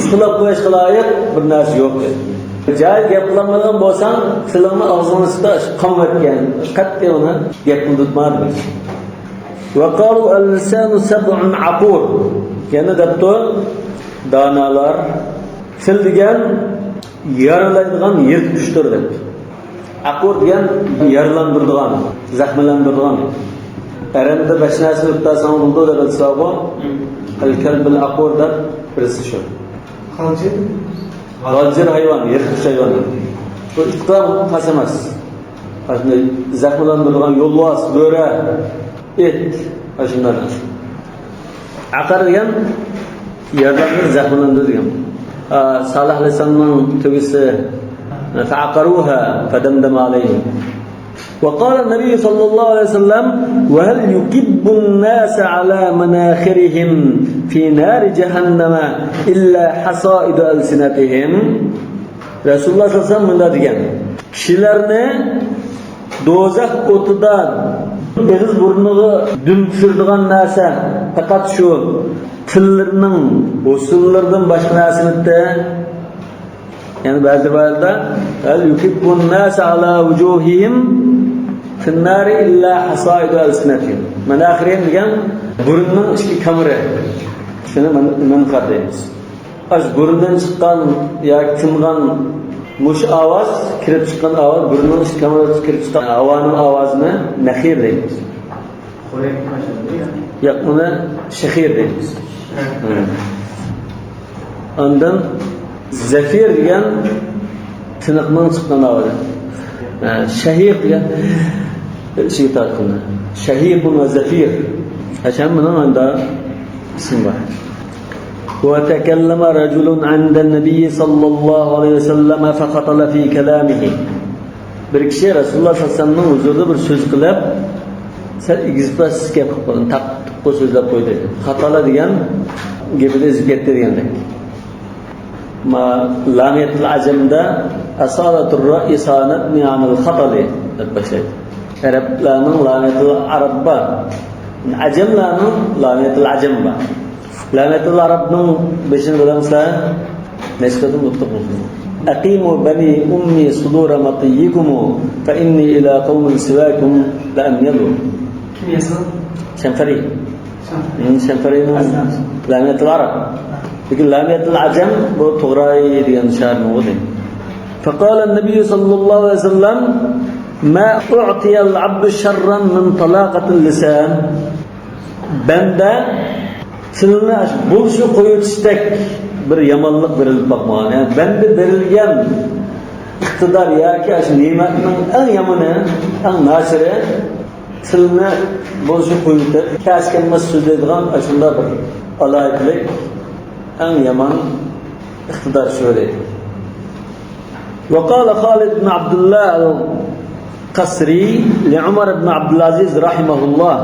سۇلاپ قويۇشقا لايىق بىر نەرسە يوق. جايىدا گەپ قىلالمايدىغان بولساڭ، تىلىڭنى ئاغزىڭنىڭ ئىچىدە قامىۋەتكەن، قەتئىي ئۇنى گەپ قىلدۇرتما دېمەكچى. وقالوا اللسان سبع عقور. يەنە دەپتۇ دانالار، تىل دېگەن يارىلايدىغان يىرتقۇچتۇر دەپتۇ. ئەقۇر دېگەن يارىلاندۇرىدىغان، زەخىملەندۈرىدىغان. ئەرەبدە بەش نەرسىنى ئۆتتۈرسەڭ بولىدۇ دەپ ئېيتساغۇ. الكلب العقور دەپ بىرسى شۇ. غالجىر؟ غالجىر ھايۋان، يىرتقۇچ ھايۋان. بۇ ئىتقا خاس ئەمەس. ئاشۇنداق زەخىملەندۈرىدىغان يولۋاس، بۆرە، ئىت، ئاشۇنداق. ئەقەر دېگەن يارىلانغان، زەخىملەندۈرگەن. ئا، سالىھ ئەلەيھىسسالامنىڭ تۆگىسى، فعقروها فدمدم عليهم. وقال النبي صلى الله عليه وسلم: وهل يكب الناس على مناخرهم في نار جهنم إلا حصائد ألسنتهم. رەسۇلۇللاھ سەللەللاھۇ ئەلەيھى ۋەسەللەم مۇنداق دېگەن: كىشىلەرنى دوزاخ ئوتىدا ئېغىز بۇرنىغا دۈم چۈشۈرىدىغان نەرسە پەقەت شۇ تىللىرىنىڭ ھوسۇللىرىدىن باشقا نەرسە ئەمەستى. يەنە بەزى رىۋايەتلەردە: هل يكب الناس على وجوههم في النار إلا حصائد ألسنتهم. مناخرهم دېگەن بۇرۇننىڭ ئىچكى كامىرى. شۇنى من-، منخر دەيمىز. ئاشۇ بۇرۇندىن چىققان ياكى تىنغان مۇشۇ ئاۋاز، كىرىپ چىققان ئاۋاز، بۇرنىنىڭ ئىچكى كامىرىدىن كىرىپ چىققان ھاۋانىڭ ئاۋازىنى نەخىر دەيمىز. ياق، ئۇنى شېخىر دەيمىز. ھە. ئاندىن زەفىر دېگەن تىنىقنىڭ چىققان ئاۋازى. ھە، شەھىق دېگەن ئىچىگە تارتقىنى. شەھىقۇن ۋە زەفىر. ھەممىنىڭ ئاندا ئىسمى بار. وتكلم رجل عند النبي صلى الله عليه وسلم فخطل في كلامه. بىر كىشى رەسۇلۇللاھ سەللەللاھۇ ئەلەيھى ۋەسەللەمنىڭ ھۇزۇرىدا بىر سۆز قىلىپ، سەل ئېگىز-پەس گەپ قىلىپ قويدى، تاققا-تۇققا سۆزلەپ قويدى. خاتالا دېگەن گېپىدە ئېزىپ كەتتى دېگەندەك. ما لامىيەتۇل ئەجەمدە «ئەسالەتۇر رەئى سانەتنى ئانىل خاتالى» دەپ باشلايدۇ. ئەرەبلەرنىڭ لامىيەتۇل ئەرەب بار. ئەجەملەرنىڭ لامىيەتۇل ئەجەم بار. لامىيەتۇل ئەرەبنىڭ بېشىنى بىلەمسىلەر؟ نەچچە قېتىم ئوتتۇق بولسۇن. «ئەقىمۇ بەنى ئۇممى سۇدۇرە مەتىيىكۇمۇ، فەئىننى ئىلە قەۋمىن سىۋاكۇم لەئەميەلۇ.» كىم يازغان؟ شەنقەرى. شەنقەرى. ھىم، شەنقەرىنىڭ لامىيەتۇل ئەرەب. لېكىن لامىيەتۇل ئەجەم بۇ تۇغراي دېگەن شەھەرنىڭ ئۇدى. فقال النبي صلى الله عليه وسلم: ما أعطي العبد شرا من طلاقة اللسان. بەندە تىلنى بولۇشىغا قويۇۋېتىشتەك بىر يامانلىق بېرىلىپ باقمىغان. يەنى بەندە بېرىلگەن ئىقتىدار ياكى ئاشۇ نېمەتنىڭ ئەڭ يامىنى، ئەڭ ناچىرى تىلنى بولۇشىغا قويۇۋېتىپ، كەس-كەلمەس سۆزلەيدىغان ئاشۇنداق بىر ئالاھىدىلىك، ئەڭ يامان ئىقتىدار شۆھرىتى. وقال خالد بن عبد الله القسري لعمر بن عبد العزيز رحمه الله.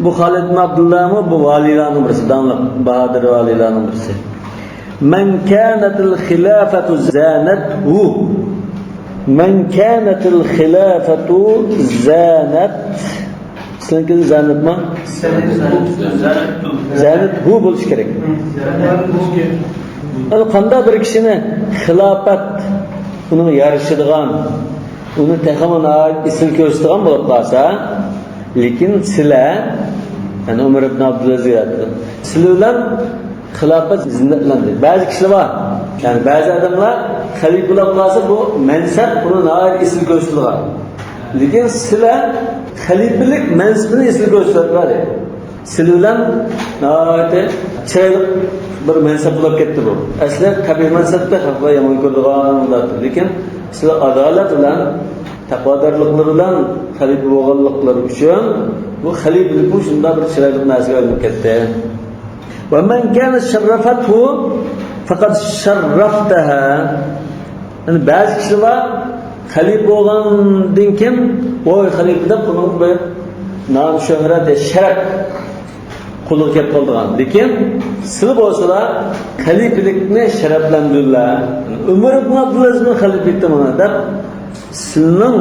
بۇ خالىد ئىبن ئابدۇللامۇ بۇ ۋالىيلارنىڭ بىرسى، داڭلىق باھادىر ۋالىيلارنىڭ بىرسى. من كانت الخلافة زانته. من كانت الخلافة زانت. سىزنىڭكى زانتمۇ؟ زانتھۇ بولۇشى كېرەك. يەنى قانداق بىر كىشىنى خىلاپەت ئۇنىڭ يارىشىدىغان، ئۇنى تېخىمۇ ناھايىتى ئېسىل كۆرسىتىدىغان بولۇپ قالسا، لېكىن سىلە، يەنى ئۆمەر ئىبن ئابدۇلئەزىز، سىلە بىلەن خىلاپەت زىننەتلەندى. بەزى كىشىلەر بار، يەنى بەزى ئادەملەر خەلىپە بولۇپ قالسا، بۇ مەنسەپ ئۇنى ناھايىتى ئېسىل كۆرسىتىدىغان. لېكىن سىلە خەلىپىلىك مەنسىپىنى ئېسىل كۆرسىتىۋاتىدۇ. سىلە بىلەن ناھايىتى چىرايلىق بىر مەنسەپ بولۇپ كەتتى بۇ. ئەسلى قەبىھ مەنسەپتە خەلقلەر يامان كۆرىدىغان ئۇنداق. لېكىن سىلە ئادالەت بىلەن، تەقۋادارلىقلىرى بىلەن خەلىپە بولغانلىقلىرى ئۈچۈن بۇ خەلىپىلىكمۇ شۇنداق بىر چىرايلىق نەرسىگە ئايلىنىپ كەتتى. ومن كانت شرفته فقد شرفتها. يەنى بەزى كىشىلەر بار، خەلىپە بولغاندىن كېيىن، ۋوي خەلىپە دەپ ئۇنىڭ بىر نام شۆھرەت، شەرەپ قولىغا كەپ قالىدىغان. لېكىن سىلى بولسىلا خەلىپىلىكنى شەرەپلەندۈرلەر. ئۆمەر ئىبن ئابدۇلئەزىزنىڭ خەلىپىلىكى مانا دەپ، سىلىنىڭ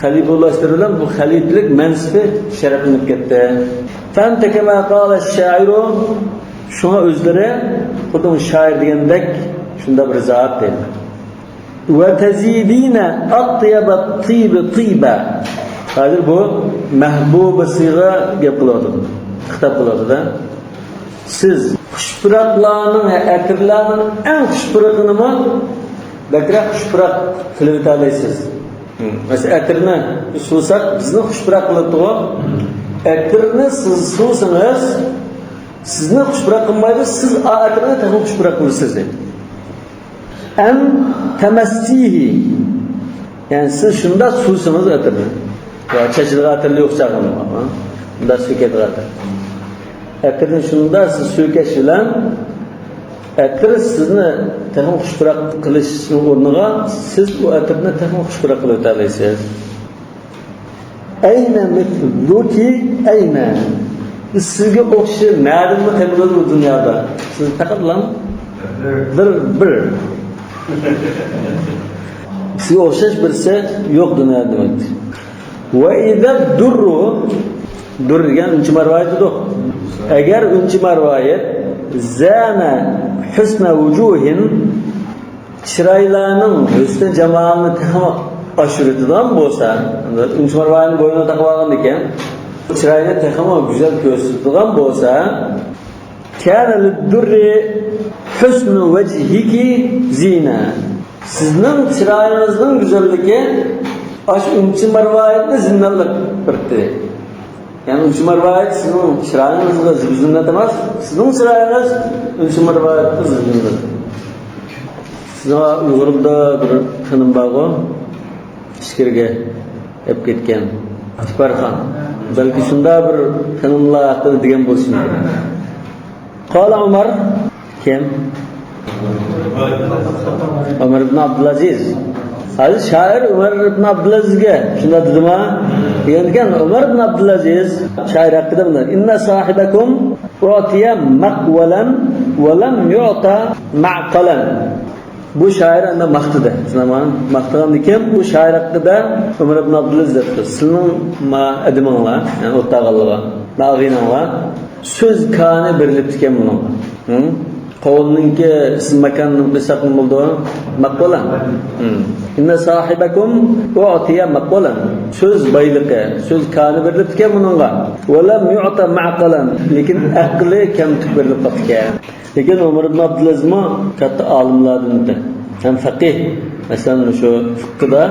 خەلىپە بولۇشلىرى بىلەن بۇ خەلىپىلىك مەنسىپى شەرەپلىنىپ كەتتى. فأنت كما قال الشاعر. شۇڭا ئۆزلىرى خۇددى شائىر دېگەندەك شۇنداق بىر زات دەيدۇ. وتزيدين أطيب الطيب طيبا. ھازىر بۇ مەھبۇبىسىغا گەپ قىلىۋاتىدۇ، خىتاب قىلىۋاتىدۇ. سىز خۇش پۇراقلارنىڭ، ئەتىرلەرنىڭ ئەڭ خۇش پۇرىقىنىمۇ بەكرەك خۇش پۇراق قىلىۋېتەلەيسىز. مەسىلەن، ئەتىرنى بىز سۇساق، بىزنى خۇش پۇراق قىلىدىغۇ. ئەتىرنى سىز سۇسىڭىز، سىزنى خۇش پۇراق قىلمايدۇ، سىز ئا ئەتىرنى تېخىمۇ خۇش پۇراق قىلىسىز، دەيدۇ. أن تمسيه. يەنى سىز شۇنداق سۇسىڭىز ئەتىرنى. ۋە چېچىلغان ئەتىرلەر يوق چاغىڭىزدا. شۇنداق سۈركەيدىغان ئەتىر. ئەتىرنى شۇنداق سىز سۈركەش بىلەن، ئەتىر سىزنى تېخىمۇ خۇش پۇراق قىلىشنىڭ ئورنىغا، سىز ئۇ ئەتىرنى تېخىمۇ خۇش پۇراق قىلىۋېتەلەيسىز. أين مثلك أين؟ بىز سىزگە ئوخشىشى نەدىنمۇ تېپىلىدۇ بۇ دۇنيادا؟ سىز پەقەتلا بىر، بىر. سىزگە ئوخشاش بىرسى يوق دۇنيادا دېمەكچى. وإذا الدر، دۇر دېگەن ئۈنچە مەرۋايىت ئىدى. ئەگەر ئۈنچە مەرۋايىت زان حسن وجوه، چىرايلارنىڭ ھۆسنى جامالىنى تېخىمۇ ئاشۇرىدىغان بولسا، ئۈنچە مەرۋايىتنى بوينىغا تاقىۋالغاندىكىن، چىراينى تېخىمۇ گۈزەل كۆرسىتىدىغان بولسا، كان للدر حسن وجهك زينة. سىزنىڭ چىرايىڭىزنىڭ گۈزەللىكى ئاشۇ ئۈنچە مەرۋايىتنى زىننەتلىك قىلدى. يەنى ئۈنچە مەرۋايىت سىزنىڭ چىرايىڭىزغا زىننەت ئەمەس، سىزنىڭ چىرايىڭىز ئۈنچە مەرۋايىتقا زىننەت. سىزگە ئۇيغۇردا بىر خېنىم بارغۇ، ئىچكىرىگە ئېلىپ كەتكەن ئىپارخان. بەلكى شۇنداق بىر خېنىملار ھەققىدە دېگەن بولسۇن. قال عمر، كىم؟ ئۆمەر ئىبن ئابدۇلئەزىز. ھازىر شائىر ئۆمەر ئىبن ئابدۇلئەزىزگە شۇنداق دېدىما؟ دېگەنكەن، ئۆمەر ئىبن ئابدۇلئەزىز شائىر ھەققىدە مۇنداق، إن صاحبكم أعطي مقولا ولم يعط معقلا. بۇ شائىر ئەمدى ماختىدى. شۇنداقمۇ؟ ماختىغاندىن كېيىن بۇ شائىر ھەققىدە ئۆمەر ئىبن ئابدۇلئەزىز دەپتۇ، سىلىنىڭ ما ئادىمىڭلار، يەنى ئولتۇرغانلىرىغا، ما ئاغىنەڭلار، سۆز كانى بېرىلىپتىكەن بۇنىڭغا. ھە؟ قوۋمنىڭكى ئىسىم ماكانىنى قىلساق نېمە بولىدۇ؟ ماقۇلا. ھە. إن صاحبكم أعطي مقولا. سۆز بايلىقى، سۆز كانى بېرىلىپتىكەن بۇنىڭغا. ولم يعط معقلا. لېكىن ئەقلى كەمتۈك بېرىلىپ قاپتىكەن. لېكىن ئۆمەر ئىبن ئابدۇلئەزىزمۇ كاتتا ئالىملاردىن ئىدى. ھەم فەقىھ. مەسىلەن، مۇشۇ فىققىدا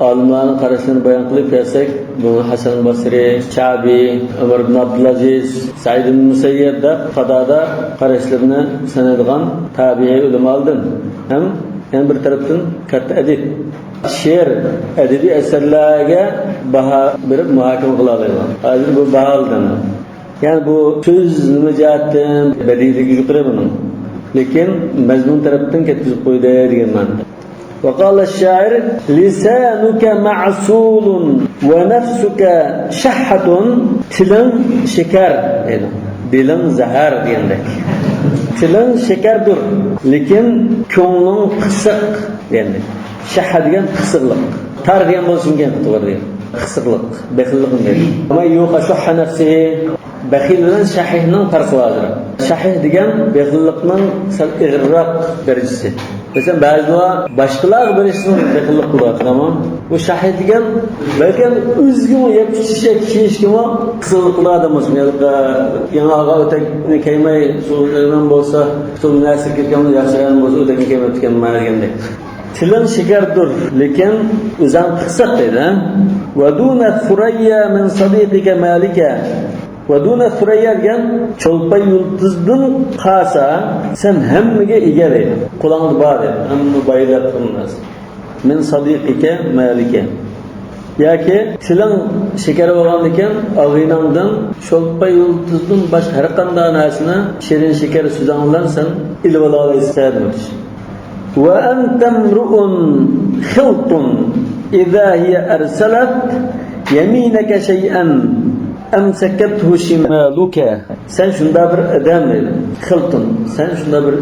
ئالىملارنىڭ قاراشلىرىنى بايان قىلىپ كەلسەك، بۇ ھەسەن باسرى، شەبى، ئۆمەر ئىبن ئابدۇلئەزىز، سەئىد ئىبن مۇسەييەب دەپ قاتاردا قاراشلىرىنى سانايدىغان تابىئىي ئۆلىمالاردىن ھەم يەنە بىر تەرەپتىن كاتتا ئەدىب. شېئىر، ئەدەبىي ئەسەرلەرگە باھا بېرىپ مۇھاكىمە قىلالايدىغان. ھازىر بۇ باھالىدىن. يەنى بۇ سۆز نېمە جەھەتتىن بەدىئىيلىكى يۇقىرى بۇنىڭ. لېكىن مەزمۇن تەرەپتىن كەتكۈزۈپ قويدى دېگەن مەنىدە. وقال الشاعر، لسانك معسول ونفسك شحة، تىلىڭ شېكەر دەيدۇ. دىلىڭ زەھەر دېگەندەك. تىلىڭ شېكەردۇر، لېكىن كۆڭلۈڭ قىسىق دېگەندەك. شەھە دېگەن قىسىقلىق. تار دېگەن بولسۇن كېيىن توغرا دېگەن. قىسىقلىق، بېخىللىقنى دەيدۇ. ومن يوق شح نفسه، بەخىل بىلەن شەھىنىڭ پەرقى بار. شەھى دېگەن بېخىللىقنىڭ سەل ئېغىرراق دەرىجىسى. مەسىلەن، بەزىلەر باشقىلارغا بېرىشنى بېخىللىق قىلىۋاتىدۇ، ئەمما بۇ شەھى دېگەن بەلكىم ئۆزىگىمۇ يەپ ئىچىشكە، كىيىشكىمۇ قىسىللىق قىلىدۇ. مەسىلەن، ياڭاقغا ئۆتەكنى كىيمەي، سۇ ئۆرمەن بولسا، پۇتۇم نەرسە كىيگەن ياخشى ئەمەس بولسا، ئۆتەكنى كىيمەپتىكەنمەن دېگەندەك. تىلىڭ شېكەردۇر، لېكىن ئۆزۈڭ قىسىق دەيدۇ. ودون الثريا من صديقك مالكا. ودون الثريا دېگەن چولپان يۇلتۇزدىن قالسا، سەن ھەممىگە ئىگە دەيدۇ. قولۇڭدا بار دەيدۇ. ھەممە بايلىق، ھەممە نەرسە. من صديقك مالكا. ياكى تىلىڭ شېكەر بولغاندىكىن، ئاغىنەڭدىن شولپان يۇلتۇزدىن باشقا ھەر قانداق نەرسىنى شېرىن شېكەر سۆزۈڭ بىلەن سەن ئېلىۋالالايسەن دېمەكچى. وأنت امرؤ خلط، إذا هي أرسلت يمينك شيئا أمسكته شمالك. سەن شۇنداق بىر ئادەم، خلط، سەن شۇنداق بىر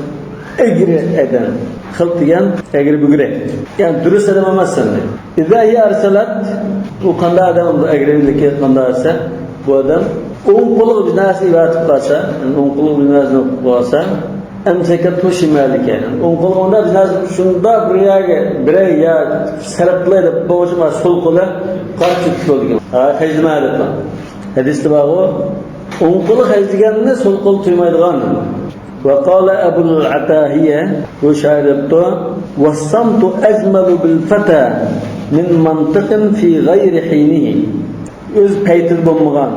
ئەگرى ئادەم. خلط دېگەن ئەگرى بۈگرە. يەنى دۇرۇس ئادەم ئەمەسسەن دەيدۇ. إذا هي أرسلت، ئۇ قانداق ئادەم، ئەگرىلىكى قانداق دېسە، بۇ ئادەم ئوڭ قولىغا بىر نەرسە ئېۋەتىپ قالسا، ئوڭ قولىغا بىر نەرسە قىلىپ قالسا، أمسكته شمالك. ئوڭ قولىغا ئۇنداق بىر نەرسە، شۇنداق بىر يەرگە بېرەي يا سەرپ قىلاي دەپ بولغۇچە، سول قولى قاچىپ تۇتىدىكەن. ھە، خەجلىمە دەپ. ھەدىستە بارغۇ، ئوڭ قولى خەجلىگەننى سول قول تۇيمايدىغان. وقال أبو العتاهية، بۇ شائىر دەپتۇ، والصمت أجمل بالفتى من منطق في غير حينه. ئۆز پەيتىدە بولمىغان،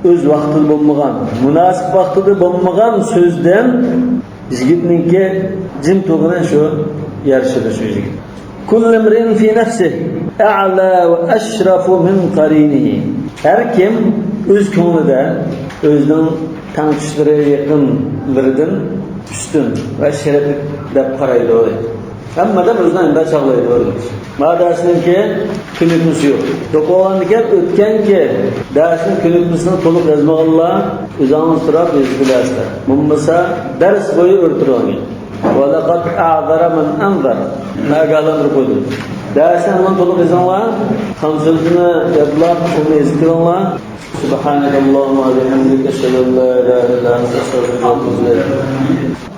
ئۆز ۋاقتىدا بولمىغان، مۇناسىپ ۋاقتىدا بولمىغان سۆزدىن يىگىتنىڭكى جىم تۇرغىنى شۇ يارىشىدۇ شۇ يىگىت. كل امرئ في نفسه أعلى وأشرف من قرينه. ھەر كىم ئۆز كۆڭلىدە ئۆزىنىڭ تەڭتۇشلىرى، يېقىنلىرىدىن ئۈستۈن ۋە شەرەپلىك دەپ قارايدۇ. ھەممە ئادەم ئۆزىنى ئەندە چاغلايدۇ. ما دەرسنىڭكى كۆنۈكمىسى يوق. يوق بولغاندىكىن ئۆتكەنكى دەرسنىڭ كۆنۈكمىسىنى تولۇق يازمىغانلار ئۆزىڭىز سوراپ يېزىپ بىلەرسىلەر. بولمىسا دەرس بويى ئۆرتىرىڭ. ولقد أعذر من أنذر. ئاگاھلاندۇرۇپ قويدۇم. دەرسنى ھەممىنى تولۇق يېزىڭلار. خام سۆزنى يادلاپ، ئۇنى يېزىپ كېلىڭلار. سبحانك اللهم وبحمدك، أشهد أن لا إله إلا أنت، أستغفرك وأتوب إليك.